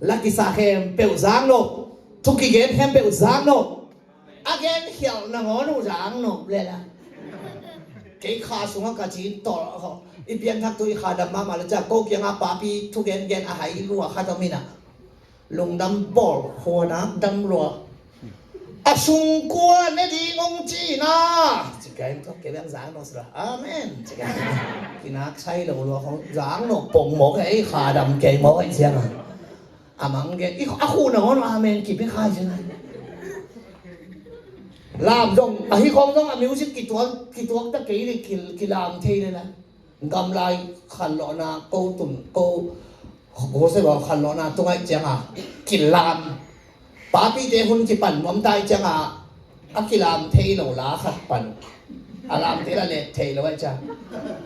la kisa khempeuh zang lo, thu kigen khempeuh zang lo. A gen khialh nangawn uh zang lo le la. Kei kha sungah ka ci tawh i pianthak tu i kha dam mahmah le ciang ko kiangah papi thugen gen a hai lua khat om inah. Lungdam bawl, khuanak dam lua. A sungkua ne ding ong ci na. Ci ka in tawh kei bek zang nawn sila. Amen. Ci ka in. Kinak sai lo lua khong zang nawn pong mawk ei, kha dam kei mawk ei ciang a. A mang gen, i a khu na on amen kipi khai ci na. Lam zong, a hi khong zong a music kituak, kituak ta kei le kil, kilam thei le la. Gamlai khanlawhna ko tun ko, ko se baw khanlawhna tungaih cianga kilam. Papite hun kipan nuam tai cianga a kilam thei lo la khat pan. A lam thei la let thei lo ai ciang.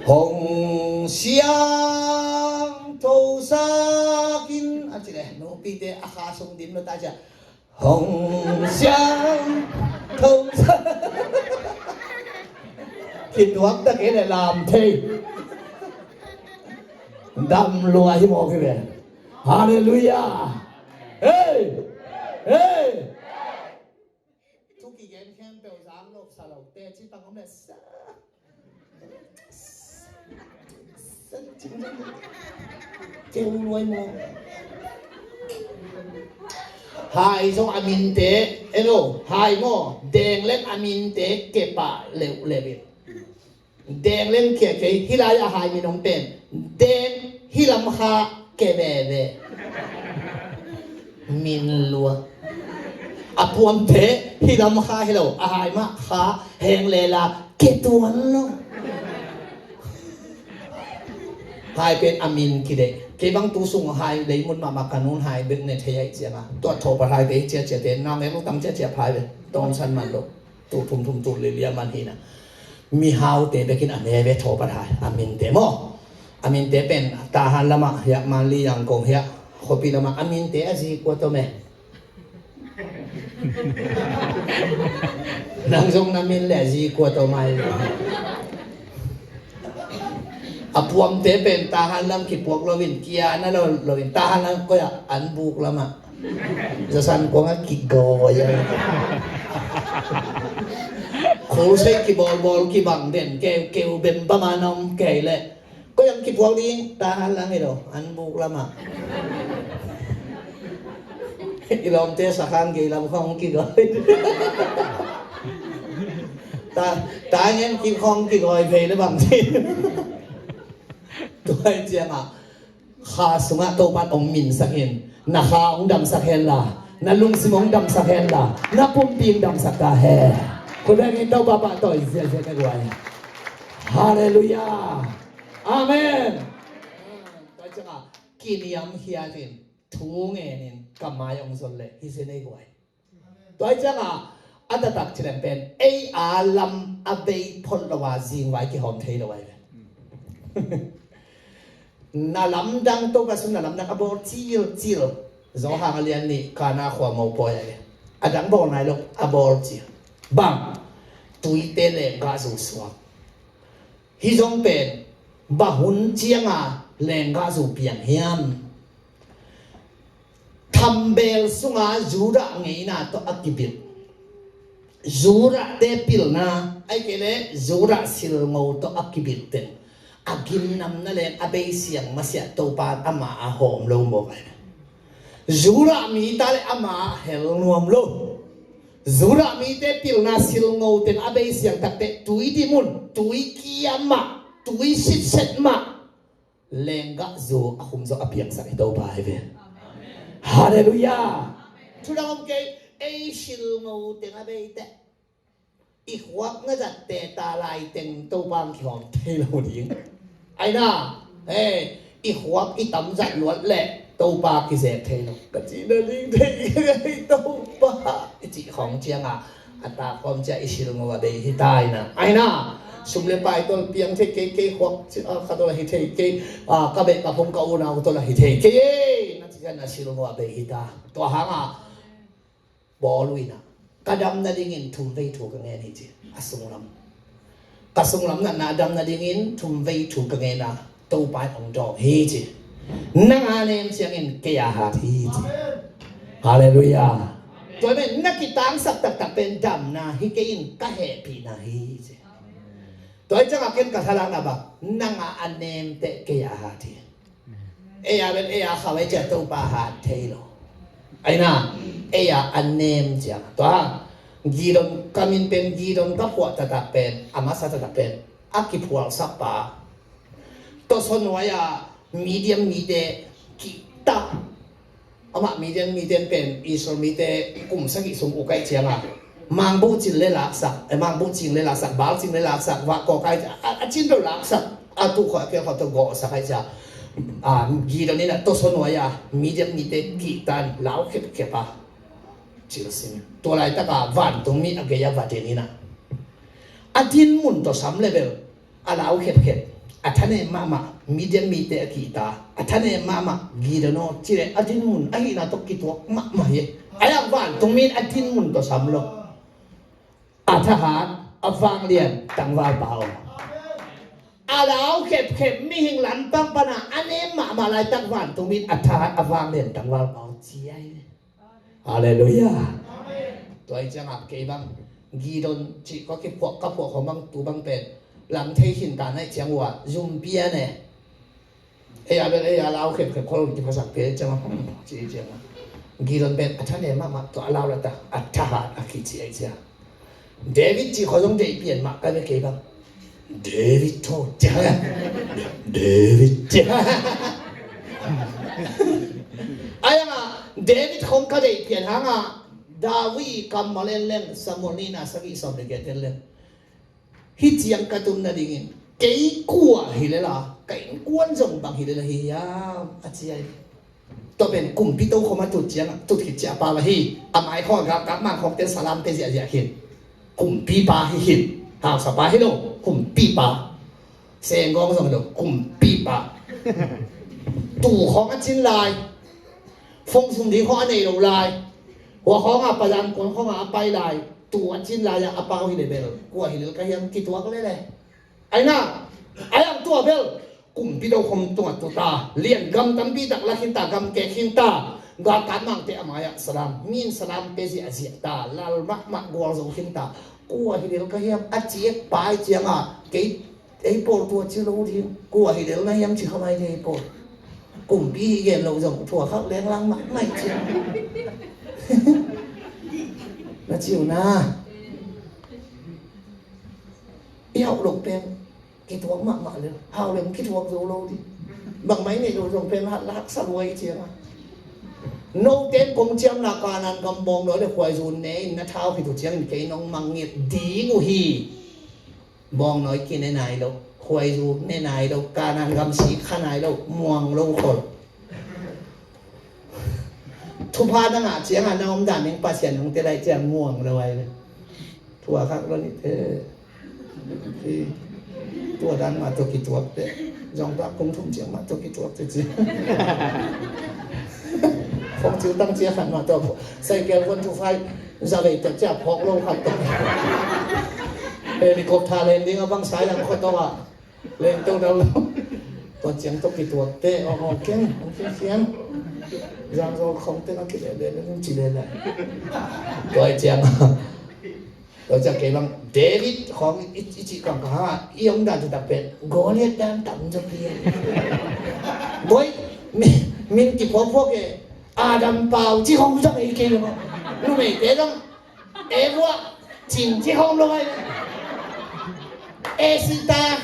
Hong siang tho sakin a ci le nupite a kha sung dim lo tai ciang. Hong siang thong sa. Kituak ta kei le lam thei. Dam lua hi mawk hi ve. Halleluiah. Hei. Hei. Thu kigen khempeuh zang nop sa lo te ci tang om le sa. Keu luai maw? Hai zong a minte, elo, hai maw? Deng leng a minte kepah leuhleuh in. Deng leng kia kei, hih lai a hai min hong pen. Deng hih lam kha ke veve. Min lua. A puamte hih lam kha hi lo, a hai mah kha heng lela ke tuan lo. Hai pen a min kidei. Kei bang tu sung hai leimun mahmah ka nun hai bek ne thei aih cianga. Tua thawpat hai te hi ciacia te, nang e lutang ciacia phai ve. Tawmsan man lo. Tu thum thum tu lilia man hina. Mihaute bekin a ne ve thawpat hai. A minte maw. A minte pen Tahan lamah hiah, Manli, Yangon hiah, khuapi lamah a minte a zi kua tawh me. Nang zong na min le zi kua tawh mai. A puamte pen Tahan lam kipuak loin, kia na lo loin, Tahan lam koi ah an buk lamah. Zasan kuang a kigawi a. Khulsei kibawlbawl kibang den keu keu bem bam a na om kei leh. Koi ang kipuak ding, Tahan lang hi lo, an buk lamah. I lawmte sakhan kei lam khong kigawi. Ta, ta ngen ki khong kigawi phei le bang ci. Tua hi ciangah kha sungah Topan hong minsak in, na kha hong damsak hen la, Na lungsim hong damsak hen la, na pumpi hong damsak ta hen. Khut bengin Topa pahtawi ziahziah ka guai. Halleluiah. Amen. Tua ciangah kiniamkhiatin thu ngenin ka mai hong zon leh hi zen ei guai. Tua hi ciangah a taktak cilem pen ei a lam a bei phot lo a zingvai kihawm thei lo ai ve. Na lamdang Topa sung na lamdang a bawl cilcil. Zawhang a lian nih Kana khua mopawi ah a dang bawl nai lo a bawl cil. Bang tuite lenggah zu suak. Hi zong pen bang hun cianga lenggah zu piang hiam? Thambel sunga Judah ngeina tawh a kibilh, Judahte pilna, ahih kei leh Judah silngo tawh a kibilh teng a ginnamna leng a beisiang masiah Topa ama a hawm lo mawk ai. Judah mite le ama a hel nuam lo. Judah mite pilna silngo teng a beisiang takteh tui dim un, tui kiam mah, tui sitset mah, lenggah zu a khum zawh a piangsak hi Topa hi ve. Halleluiah. Thudang om kei, ei silngo teng a bei teh i khuak na zat teta lai teng Topa hong kihawm thei lo ding. Aina, eh, i khuak i tam zat luat leh Topa kizek thei lo. Ka cihna ding thei kei Topa i cih khawng cianga a tak khawm cia i silngo a bei hi ta aina. Aina, sum le pai tawh piang thei kei, kei khuak khat tawh la hi thei kei, ah, ka beh ka phung ka unau tawh la hi thei kei. Na cih ciang na silngo a bei hi ta. Tua hanga bawl uh ina, ka dam nadingin thum vei thu ka ngen hi ci. A sunglam, ka sunglam natna a dam nadingin thum vei thu ka ngen a, Topa in hong dawng hi ci. Nang a nem ciangin kei a hat hi ci. Halleluiah. Tua pen na kitangsak taktak pen damna hi kei in ka hehpihna hi ci. Tua hi ciangah ken ka thalakna bang, nang a a nem teh kei a hat hi. Ei a bel ei a khauh ei ciah Topa hat thei lo. Aina, ei a a nem ciang tua Gideon, ka min pen Gideon ka phuah taktak pen, a masa taktak pen a kiphualsak pa. Tawsaw nuai-a Midian mite kihta. Amah Midian mite pen Israel mite kum sagih sung uk ahih cianga mangbuh cin le laksak, eh, mangbuh cing le laksak, bal cing le laksak, vah kawk ahih cianga a, a cin deuh laksak, a tukhawh a kelkhawh tawh gawhsak ahih cianga, a, Gideon in a tawsaw nuai-a Midian mite kihtan lau khepkhep a cilsim. Tua laitaka vantungmi a gei-a va den in a, a dinmun tawh sam le bel a lau khepkhep, a thanem mahmah Midian mite a kihta, a thanem mahmah Gideon aw cileh a dinmun ahihna tawh kituak mahmah hi. Ahi a vantungmi in a dinmun tawh sam lo. A thahat a vanglian tangvalpa aw. A lau khepkhep mihing lampang pana a nem mahmah laitak vantungmi in a thahat a vanglian tangvalpa aw ci ahi. Halleluiah. Tua hi ciangah kei bang Gideon cih ka kiphuak ka phuak khawng bang tu bang pen lam thei khinta naih ciang uh a zumpi a ne. Ei a bel ei a lau khepkhep khol kiphasak pen ciangah, hmm, cih ciangah Gideon pen a thanem mahmah tua a lau lata a thahat a kici ahi ciang David cih khawng zong deih pian mah ka bia kei bang. David tho cia. David cia. Ayanga David khong ka deih pian hanga David kammal en leng Samuel nihna sagih sawm le giat en leng hi ciang ka tun nadingin kei kua hi lela ka innkuan zong bang hi lela hi hiam a ci ahi. Tua pen kumpi tokhom a tut ciang a tut khit ciah a pau ahi. A mai khawng a galkap mang khawngte salam pe ziahziah khin. Kumpipa hi khin. Hausapa hi lo, kumpipa. Senggawng zong hi lo, kumpipa. Tuu khawng a cin lai, fong sum ding khawng a nei lo lai, hua khawng a pazan kuan khawng a a pai lai, tuu a cin lai a a pau hi le bel kua hi lel ka hiam kituak lele. Aina, ai ang tua bel kumpi tokhom tungah tuta, lian gam tampi tak la khinta, gam kek khinta, galkap mangte a mai-ah salam, min salam pe ziahziah ta, lal mahmah gualzo khinta, kua hi lel ka hiam a ciek pai cianga kei ei pawl tua ci lo ding, kua hi lel na hiam ci kha mai ding ei pawl. Kumpi hi gen lo zong thua khak lenglang mahmah ciang na ci uh na. I hauh lo pen kituak mahmah le, hau lem kituak zo lo ding. Bangmah i neih lo zong pen la haksa lua i cianga. Note in kong ciamna Kanaan gam bawngnawi le khuaizu ne in na thau khit uh ciangin kei nong mangngilh ding uh hi. Bawngnawi kine nai lo, khuaizu ne nai lo, Kanaan gam sik kha nai lo, muang lo khol. Thupha na ngah ciangah na omdan ding Pasian nong tel ahih ciang muang lo ai ve. Thua khak lo ni te. Tua dan mah tawh kituak te. Zong tak kong thum ciang mah tawh kituak te ci. Phawk ciu tang cia khat mah tawh. Cycle one two five zavei tek cia phawk lo khat tawh. Helicopter landing a bang sai ang khuat tawh ah. Leng to dal lo. Tua ciang tawh kituak te, aw, aw, keng, aw, keng, keng. Zang zo khong te na kile le, le, ci le le. Tua ciang. Tua ciang kei bang, David khong i, i, i ci kang ka ha, i om dan tu tak pen. Goliath dan tam zo pi. Boi, min, min ki phuak phuak e. Adam pau, ci khong zang e kei le ma. Numei te zang. Eva, cing ci hong lo ai. Esther,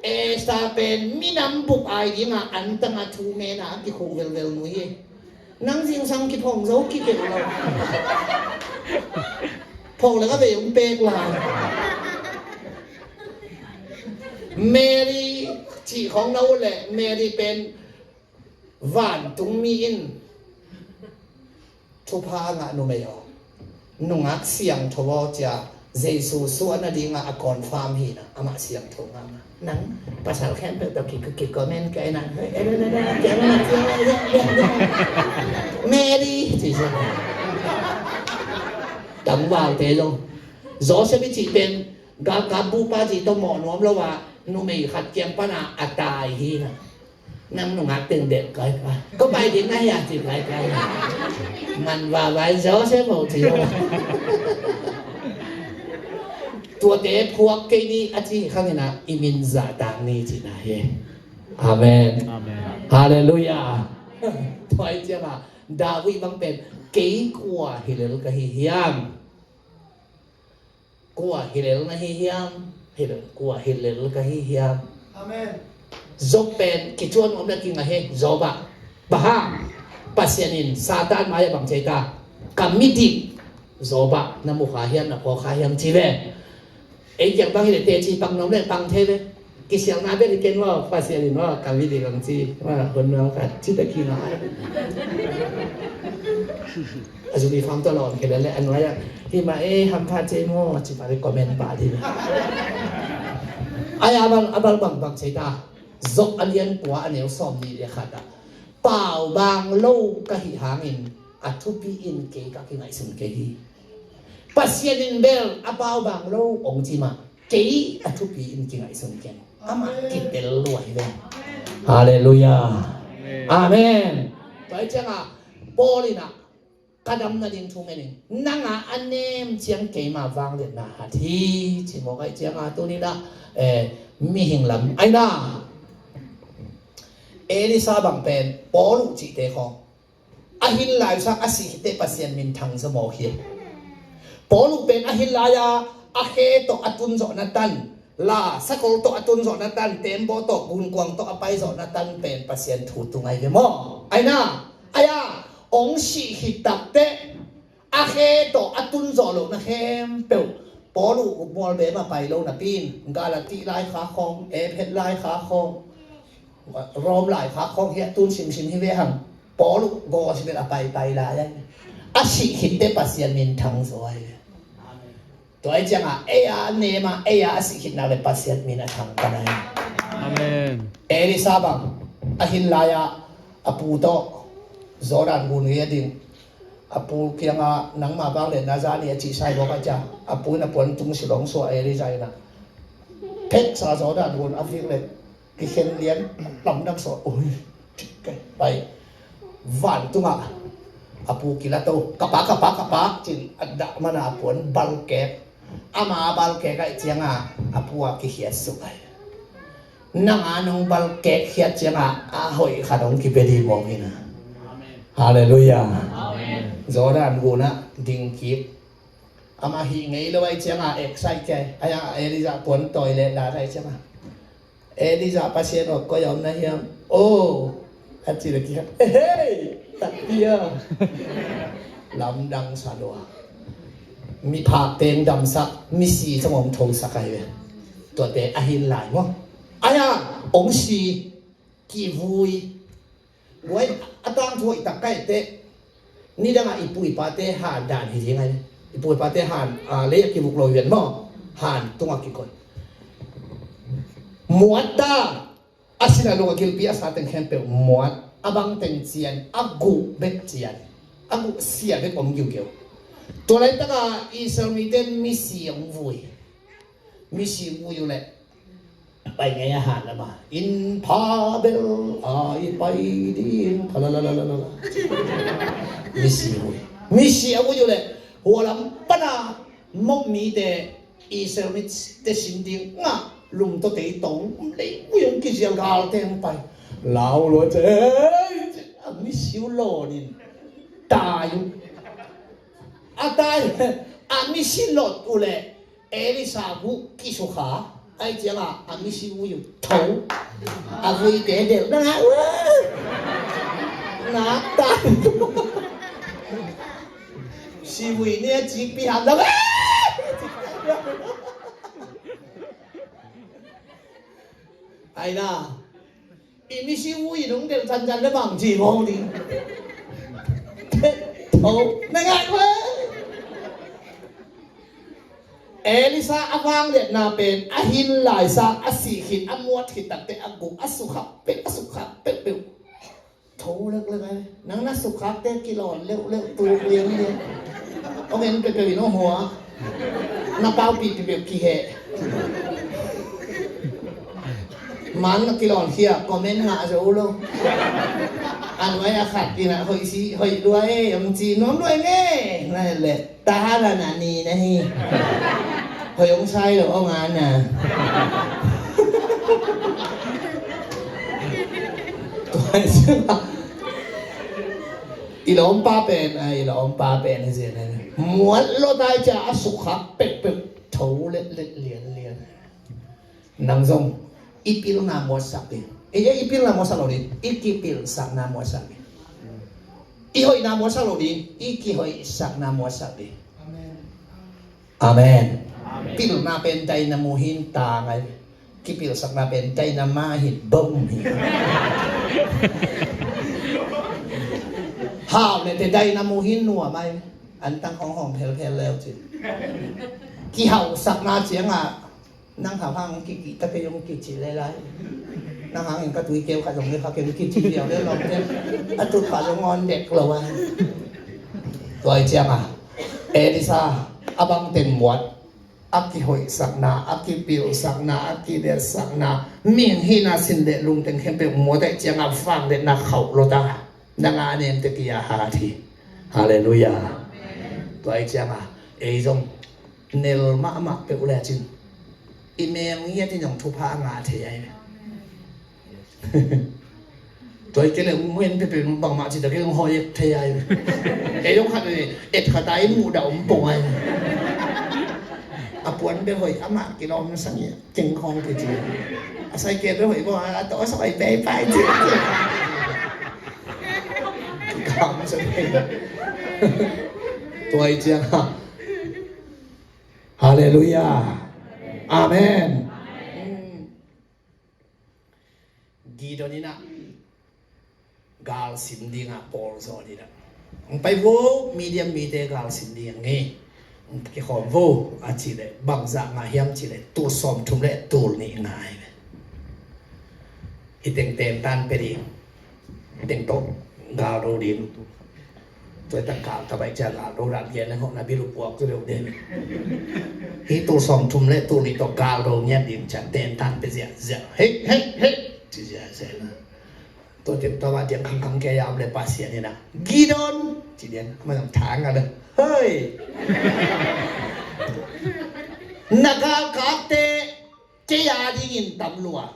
Esther pen minam bup ai ding a antang a thu men a kikhu velvel nu hi. Nang zingsang kiphong zo kikeu lo. Phong le ka vei ung pek lai. Mary ci khong na u le Mary pen Vantung mi in thupha a ngah numei aw, nungak siangtho aw cia Jesu suah nadingah a confirm hi na, amah siangtho ngah ngah. Nang pasal khempeuh tawh ki, ki, ki comment kei na. Mary ci cia. Tangvalte zong Joseph i cih pen galkap bupa cih tawh mawh nuam lo ah numei khat kiang pana a tai hi na. Nang nungak teng delh kaikai. Ko pai ding na hia ci kaikai. Man vavai zaw se mo ci lo. Tuate phuak kei ni a ci khangin ah i min zahtak ni ci na hi. Amen. Amen. Halleluiah. Tua i ciangah David bang pen kei kua hi lel ka hi hiam? Kua hi lel na hi hiam? Hi lel, kua hi lel ka hi hiam? Amen. Job pen kicuan om na kingah hi, Job ah. Bang hang? Pasian in Satan mai-ah bang ci ta? Ka midik Job ah na mu kha hiam, na phaw kha hiam ci ve. Ei kiang bang hi le teci pang nuam le pang thei ve. Kisialna bel hi ken maw, Pasian in maw, ka midik ang ci, maw, hun maw khat, ci ta kingah. A zumi fam tawh lawm khia le a nuai ah, hi mah e, hampha cei maw, ci mah le comment pah ding. Ai a bal, a bal bangbang cei ta. Job a lian kua a neu sawm nih le khat ah, pau bang lo ka hih hangin a thupi in kei ka kingaihsun kei hi. Pasian in bel a pau bang lo ong ci mah, kei a thupi in kingaihsun kei. Amah kitel lua hi ve. Halleluiah. Amen. Tua hi ciangah Paul in ah, ka dam nading thu ngen in, nang a a nem ciang keima vangliatna hat hi, ci mawk ahih ciangah tuni in ah, eh, mihing lam ai na. Elisa bang pen Paul uh cihte khawng a hin lai uh sang a sih khitteh Pasian minthang zaw mawk hi. Paul uh pen a hin lai-a a khe tawh a tun zawhna tan, la sakol tawh a tun zawhna tan, tembaw tawh, gunkuang tawh a pai zawhna tan pen Pasian thu tung ai ve maw? Ai na, ai a, ong sih khit takteh a khe tawh a tun zawh lohna khempeuh Paul uh mualbem a pai lo napi in Galati laikhak khawng, Efet laikhak khawng, Rom laikhak khawng hi a tun simsim hi ve hang. Paul uh gospel a paipai lai a, a sih khitteh Pasian minthang zaw ai ve. Tua hi ciangah ei a nem a, ei a a sih khitna le Pasian min a thangkan ai. Amen. Elisa bang a hin lai-ah a pu tawh Jordan gun gei a ding. A pu kiangah nangmah vangliatna za ni a cih sai bawk a ciah a pu in a puan tung silawng suah Elisa in ah pheksa Jordan gun a vik le kikhen lian lamdang sawh. Ui, pai vantungah a pu kila to, ka pa, ka pa, ka pa, cin a dah mana a puan balkek. Ama balkek ahih ciangah a pu a kikhiat suk ai. Nang a nong balkek khiat ciangah a hoih khat hong kipia dih mawk hi na. Halleluiah. Jordan gunah ding kik. Amah hih ngei lo ahih ciangah excite kei. Ai a Elijah puan tawi leh lat ahih ciangah, Elijah Pasian aw, koi a om na hiam? Oh, a ci le kikha, "Hei, takpi a." Lamdang sa lua. Miphak teng damsak, misi zong hong thosak ahi ve. Tuate a hin lai maw? Ahi a, hong si, kivui. Buai, a tangthu hoih tak ka etteh. Nidangah i pu i pate han dan hi ding ahi. I pu i pate han, ah, lei a kivuk lo hi ven maw? Han tungah kikoih. Muat ta. A sin a lung a gilpi a sa teng khempeuh muat, a bang teng cian, a guh bek cian, a guh sia bek om giugiau. Tua laitaka Israel mite misi hong vui. Misi vui uh leh pai ngei a han lama, "In pha bel a i pai ding pha la la la la la la." Misi vui. Misi a vui uh leh hua lam pana mok mite Israel mite sin ding ngah lum tawh tei tong, um lei vui hong kizial, galte hong pai. Lau lua ce, a misi uh lawnin tai uh. A tai, a misi lawt uh leh Elisa guh kisukha. Ahi cianga a misi vui uh tho. A vuite delh na ngai uh. Na tai. Si vui ni a ci pi ham na. Ai na. I misi vui in hong delh cancan le bang ci mawk ding. Tho, na ngai ve. Elisa a vangliatna pen a hin laisa, a sih khit, a muat khit takte a guh a sukhak pek, a sukhak pekpeuh. Tho leklek ai. Nang na sukhakte kilawn leuhleuh, tuk lianglian. Hong en peuhpeuh in hong hua. Na paupi peuhpeuh kiheh. Man na kilawn khia, comment ngah zo lo. A nuai a khat in a hoih si, hoih lua e, hong ci nuam lua e nge. Na le. Tahala na ni na hi. Hoih hong sai lo hong a na. Tua hi ciang a, i lawmpa pen, a, i lawmpa pen hi ciang a, muat lo tai cia a sukhak pekpek tho letlet lianlian. Nang zong i pilna muatsak ding. Ei, ei, i pilna muatsak lo ding. I kipilsakna muatsak ding. I hoihna muatsak lo ding. I kihoihsakna muatsak ding. Amen. Amen. Pilna pen dynamo hi in tang ai. Kipilsakna pen dynamite hi in bom hi. Hau le te dynamo hi in nuam ai. An tang hong hong phel phel leu ci. Kihausakna ciang a Nang hang hang kiki ta kei hong kici le lai. Nang hang in ka tui keu khat zong le kha keu kici liau le lawm te. A tut khat zong on dek lo a. Tua hi ciang a, Elisa a bang teng muat, a kihoihsakna, a kipilsakna, a kidetsakna, mihing hihna sin le lungteng khempeuh muat ahih ciang a vangliatna khauh lo ta. Nang a nem te kia hat hi. Halleluiah. Tua hi ciang a, ei zong nel mahmah peuh le cin. I mel ngiat in zong thupha a ngah thei ai. Tua hi kei le muin peuhpeuh bangmah ci ta kei zong hoi et thei ai. Ei zong khat et khat ai muh dah om pong ai. A puan bel hoih amah kilawm sang ia. Keng khawng kici. A sai kei bel hoih bawh a tawh a sai pai pai ci. Kam sa kei. Tua hi ciang a. Halleluiah. Amen. Gideon in a gal sim dingah pawl zaw dingah, "Hong pai vo, Midian mite gal sim ding a ngei. Hong kikhawm vo," a cih leh bangzah ngah hiam cih leh tul sawmthum le tul nih ngah hi ve. Hih teng tentan pia ding. Hih teng tawh gal do ding. Tua tak gal ta baih ciah gal do dan gen le hawh na bil uh puak tu deuh den. Hih tul sawmthum le tul nih tawh gal do ngiat ding ciah tentan pia ziahziah. Hei, hei, hei, ci ziahziah na. Tua teng tawh a diang khangkhang kei a om le Pasian in a, "Gideon," ci dian, a man thang a le, "Hei, na galkapte kei a dingin tam lua.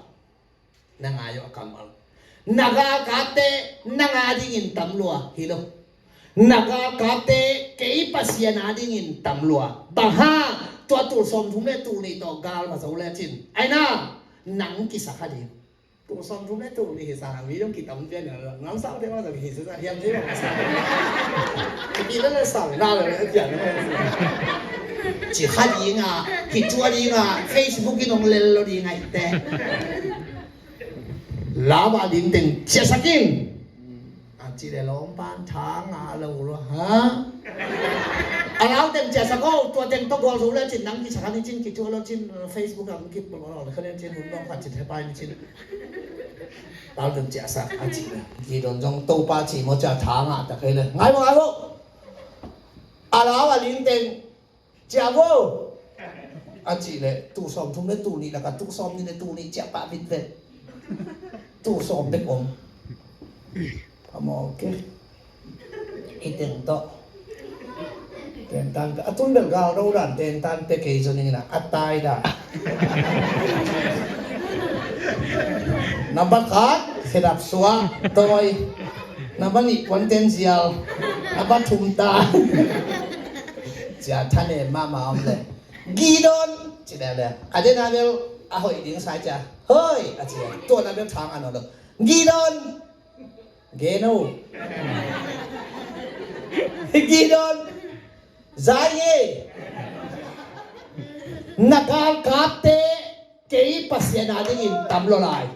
Na ngai uh a kammal. Na galkapte nang a dingin tam lua hi lo. Na galkapte kei Pasian a dingin tam lua. Bang hang, tua tul sawmthum le tul nih tawh gal va zo le cin, ai na, nang kisa kha ding." Tul sawmthum le tul nih hi sang, mi dong kitam pian na, lamsau te ma dong hi sang, hiam te ma sang. Kipi la la sang na la la pian na. Ci kha ding a, kitua ding a, Facebook in ong lel lo ding a i te. Lau a ding teng ciahsak in. A ci le lawmpan tha ngah lo lo ha. A lau teng ciahsak o, tua teng tawh gualzo le cin nang kisak a ni cin kitua lo cin Facebook ang kip lo lo kha le cin hun dong khat cin hepai ni cin. Lau teng ciahsak a ci le. Gideon zong Topa ci maw cia tha ngah tak hi le. Ngai maw ngai maw. A lau a ling teng Ciah vo. A cih leh tul sawmthum le tul nih lakah tul sawmnih le tul nih ciah pah bit vet. Tul sawm bek om. A maw ke. I teng tawh. Tentan a tun bel gal do dan tentan pe kei zo ning ina a tai da. Nambat khat khedap suah tawi. Nambat nih puan ten zial. Nambat thum ta. Cia thane mahmah om le. Gideon ci le le. A dena bel a hoih ding sai cia. Hoi a cia. Tuana bel thang a nawn lo. Gideon. Geno. Gideon. Zai ye. Na galkapte kei Pasian a dingin tam lo lai.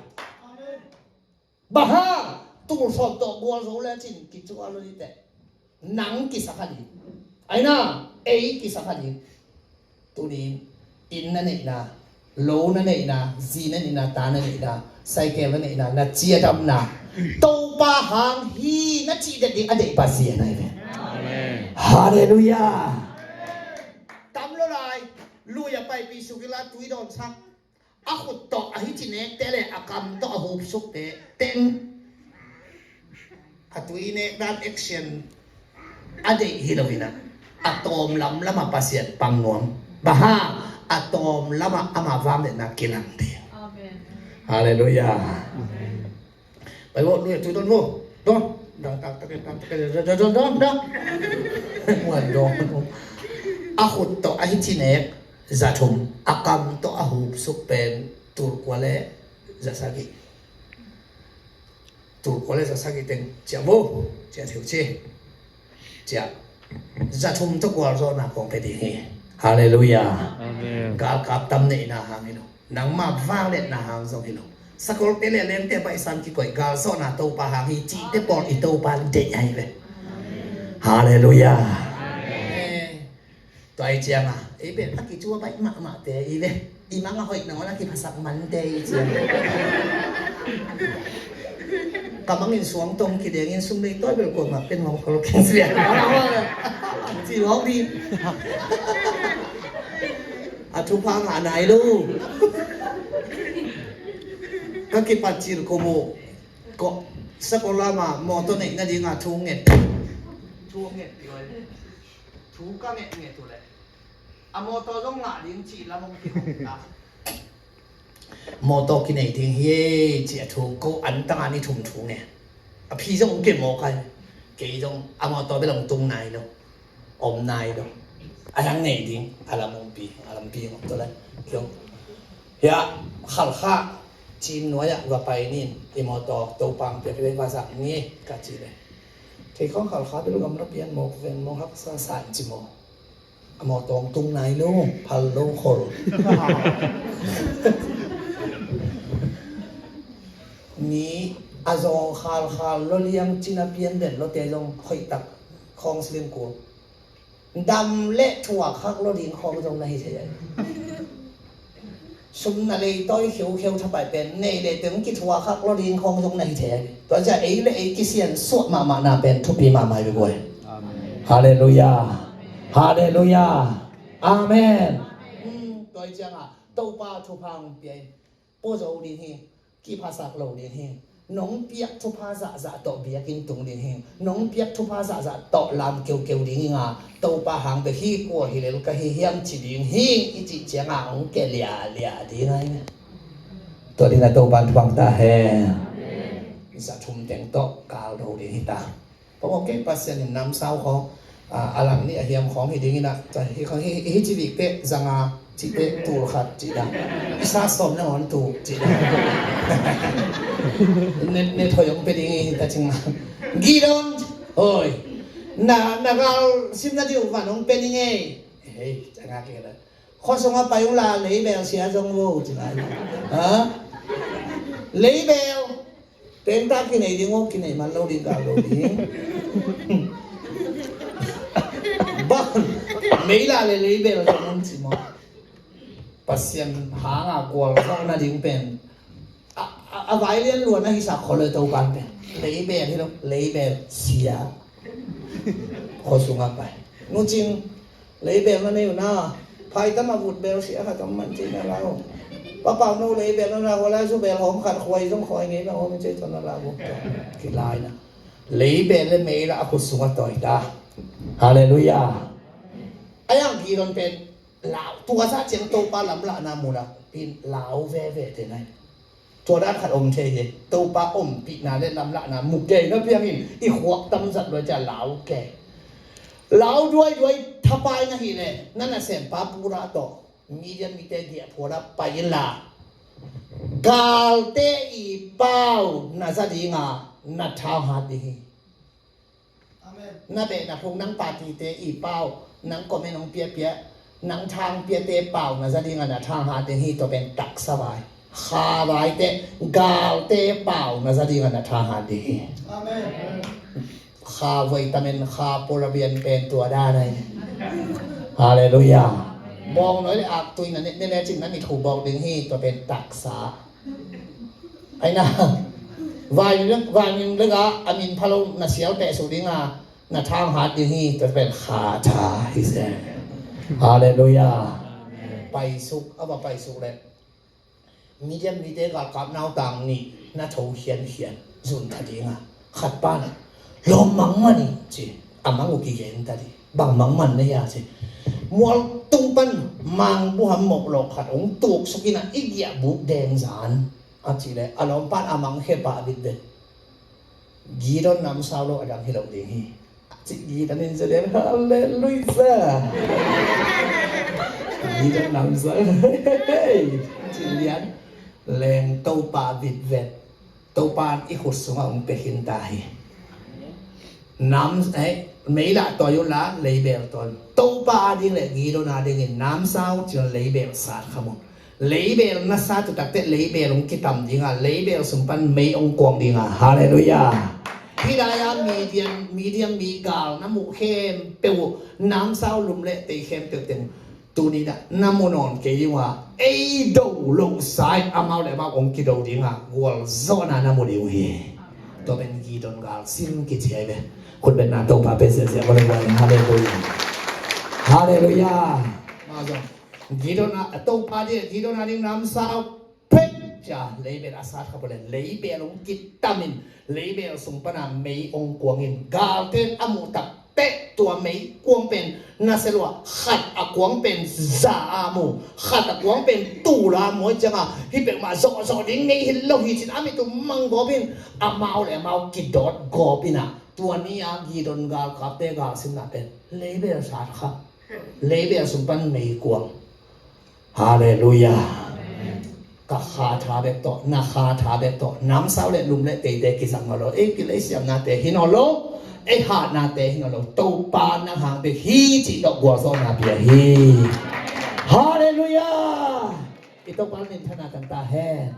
Bang hang tul sawm tawh gualzo le cin kicual lo dite. Nang kisakha ding. Aina ei kisakha ding. Tunin inn na neihna, lo na neihna, zi na neihna, ta na neihna, saikel na neihna, na ciadamna Topa hang hi na cih det ding a deih Pasian ahi ve. Halleluiah. Tam lo lai. Lui a paipih suk ila tui dawnsak. A khut tawh a hici nekte le a kam tawh a hupsukte teng a tui nek dan action a deih hi lo ina a tawm lam lama Pasian pang nuam. Bang hang a tawm lama ama vangliatna kilang ding. Halleluiah. Bai vo, lui a tui don vo. Don. Don, don, don, don, don. Muan don. A khut tawh a hici nek za thum, a kam tawh a hupsuk pen tul kua le za sagih. Tul kua le za sagih teng ciah vo. Ciah thiu ci. Ciah. Za thum tawh gualzawhna kong pe ding hi. Halleluiah. Amen. Galkap tam neihna hang hi lo. Nangma vangliatna hang zong hi lo. Sakolte le lengte baihsan kikoih galsawhna Topa hang hi cihte pawl i Topa deih ahi ve. Halleluiah. Tua i cianga ei pen a kicua baih mahmahte i ve. I mang a hoih nangawn a kiphasak mante i cianga ka mangin suang tong kidengin sum lei tawi bel kuamah pen hong khol keng sia. Ci hong di. A thupha ngah nai lo. Ka kipat cil ko mu. Ko sakol lama mawtaw neih nadinga thu nget. Thu nget pioi. Thu ka nget nget uh leh a mawtaw zong ngah ding cih lam hong kihong ta. Mawtaw kinei ding hi ei cih a thu ko an tanga ni thum thu nge. A phi zong hong kemawk ai. Kei zong a mawtaw bel hong tung nai lo. Om nai lo. A hang nei ding a lam ompi a lampi om to lai. Kiong hia khalkha cin nuai ah va pai nin i mawtaw Topa hong piak i vei va zak ni ka ci le. Kei khong khalkha bel gam ra pian mawk ven mawk haksa san ci maw. A mawtaw hong tung nai lo phal lo khol. Ni a zaw khalkhal lo liang cina pian den lo te zong hoih tak khawng sling kul. Dam le thuak hak lo ding khawng zong na hi thei ai. Sum na lei tawi kheukheu thapai pen nei le teng kithuak hak lo ding khawng zong na hi thei ai. Tua zia ei le ei kisian suah mahmah na pen thupi mahmah ai bekuai. Halleluiah. Halleluiah. Amen. Tua i cianga Topa thupha hong pia in. Pua zo ding hi. Kiphasak lo ding hi. Nong piak thupha zahzah tawh biakinn tung ding hi. Nong piak thupha zahzah tawh lam keukeu ding hi nga. Topa hang bek hi kua hi lel ka hi hiam ci ding hi. I cih cianga hong ke liahliah ding ai. Tua dina Topa thupha ta he. Za thum teng tawh kal do ding hi ta. Pawh kei Pasian in namsau khawng a lang nih a hiam khawng hi dingin ah hi khawng hi hi ci vik teh zanga cihte tul khat cih dah. I sa sawm na ngawn tul cih dah. Ne, ne thoi hong pia ding hi ta cing. Gideon, hoi. Na, na gal sim na diu van hong pia ding ei. Hei, cangah kei la. Khua sungah pai ung la, leibel sia zong vo cih lai. Ha? Leibel. Teng ta kinei ding aw, kinei man lo ding, gal lo ding. Bang, mei la le leibel zong hong ci maw. Pasian hanga gualzawhna ding pen a, a, a vai lian luan a hisak khol lo Topan pen. Leibel hi lo, leibel sia. Khua sungah pai. Nu Cing, leibel na nei uh na. Phaitam a vut bel sia khat om man ci na lau. Pa Pau no leibel na lau, lai zu bel hawm khat khuai zong khuai ngei na hawm ci tawh na lau. Kilai na. Leibel le mei la a khut sungah tawi ta. Halleluiah. A yang Gideon pen lau, tua sa ciang Topa lamlahna mu la, pin lau veve te nai. Tua dan khat om thei hi. Topa ompihna le lamlahna mu kei na piangin i khuak tam zat lua cia lau kei. Lau duaiduai thapai na hi le, na nasempa Pura tawh Midian mite giahphual ah pai inla, galte i pau na za dinga na thanghat ding hi. Amen. Na beh na phung, nang partyte i pau, nang comment hong piapia, nang thangpiate pau na za dinga na thanghat ding hi. Tua pen taksa vai. Kha vaite, galte pau na za dinga na thanghat ding hi. Amen. Kha voi tamen kha pulabian pen tua dan ai. Halleluiah. Bawng noi le aktui na ne, ne le cin na mit khu bawk ding hi. Tua pen taksa. Ai na, vai, vai min lega a min phalo na sial peh su dinga na thanghat ding hi. Tua pen kha tha hi se. Halleluiah. Paisuk, a va paisuk le Midian mite galkap nautang nih na tho khiankhian zun tha dinga, khat pan lawmmang man ih ci, a mang uh kigen ta dih. Bang mang man na hia ci, mual tung pan mangbuham mawklawh khat hong tuksuk inah i giahbuk dengzan a cih leh a lawmpan a mangkhia pah bit bek. Gideon namsau lo a dang hi lo ding hi. Cih Gideon in zelian, halleluiah. Gideon namsau. Hei, cih lian. Leng Topa vitvet. Topa in i khut sungah hong pia khin ta hi. Nam, eh, mei lah tawi uh la, leibel tawi. Topa a ding le Gideon a dingin namsau cih leibel sat kha mun. Leibel na sa tu takteh leibel hong kitam dinga, leibel sung pan mei hong kuang dinga. Halleluiah. Hih lai-a Midian, Midian mi gal na muh khempeuh uh, namsau lum le tei khempeuh teng tuni dah na mu nawn kei dinga, ei do lo sa-in amau le amau hong kido dinga gualzawhna na mu ding uh hi. Tua pen Gideon gal sin kici ai ve. Khut betna Topa pe ziahziah ko le guai. Halleluiah. Halleluiah. Gideon a, Topa ding, Gideon a ding namsau pek cia leibel a sat kha pule, leibel hong kitamin, leibel sung pana mei hong kuangin, galte a muh takteh tua mei kuang pen na se lua, khat a kuang pen za a mu, khat a kuang pen tul a mu cianga, hih pek mah zawhzawh ding ngei hi lo hi cin a mit uh mang gawpin, amau le amau kidawt gawpin a, tua ni a Gideon galkapte galsinna pen leibel sat kha. Leibel sung pan mei kuang. Halleluiah. Ka kha tha bek tawh, na kha tha bek tawh, namsau le lum le teite kizang nawn lo, ei kilei siamnate hi nawn lo, ei hatnate hi nawn lo, Topa nang hang bek hi cih tawh gualzawhna pia hi. Halleluiah. I Topa minthanna tang ta hen.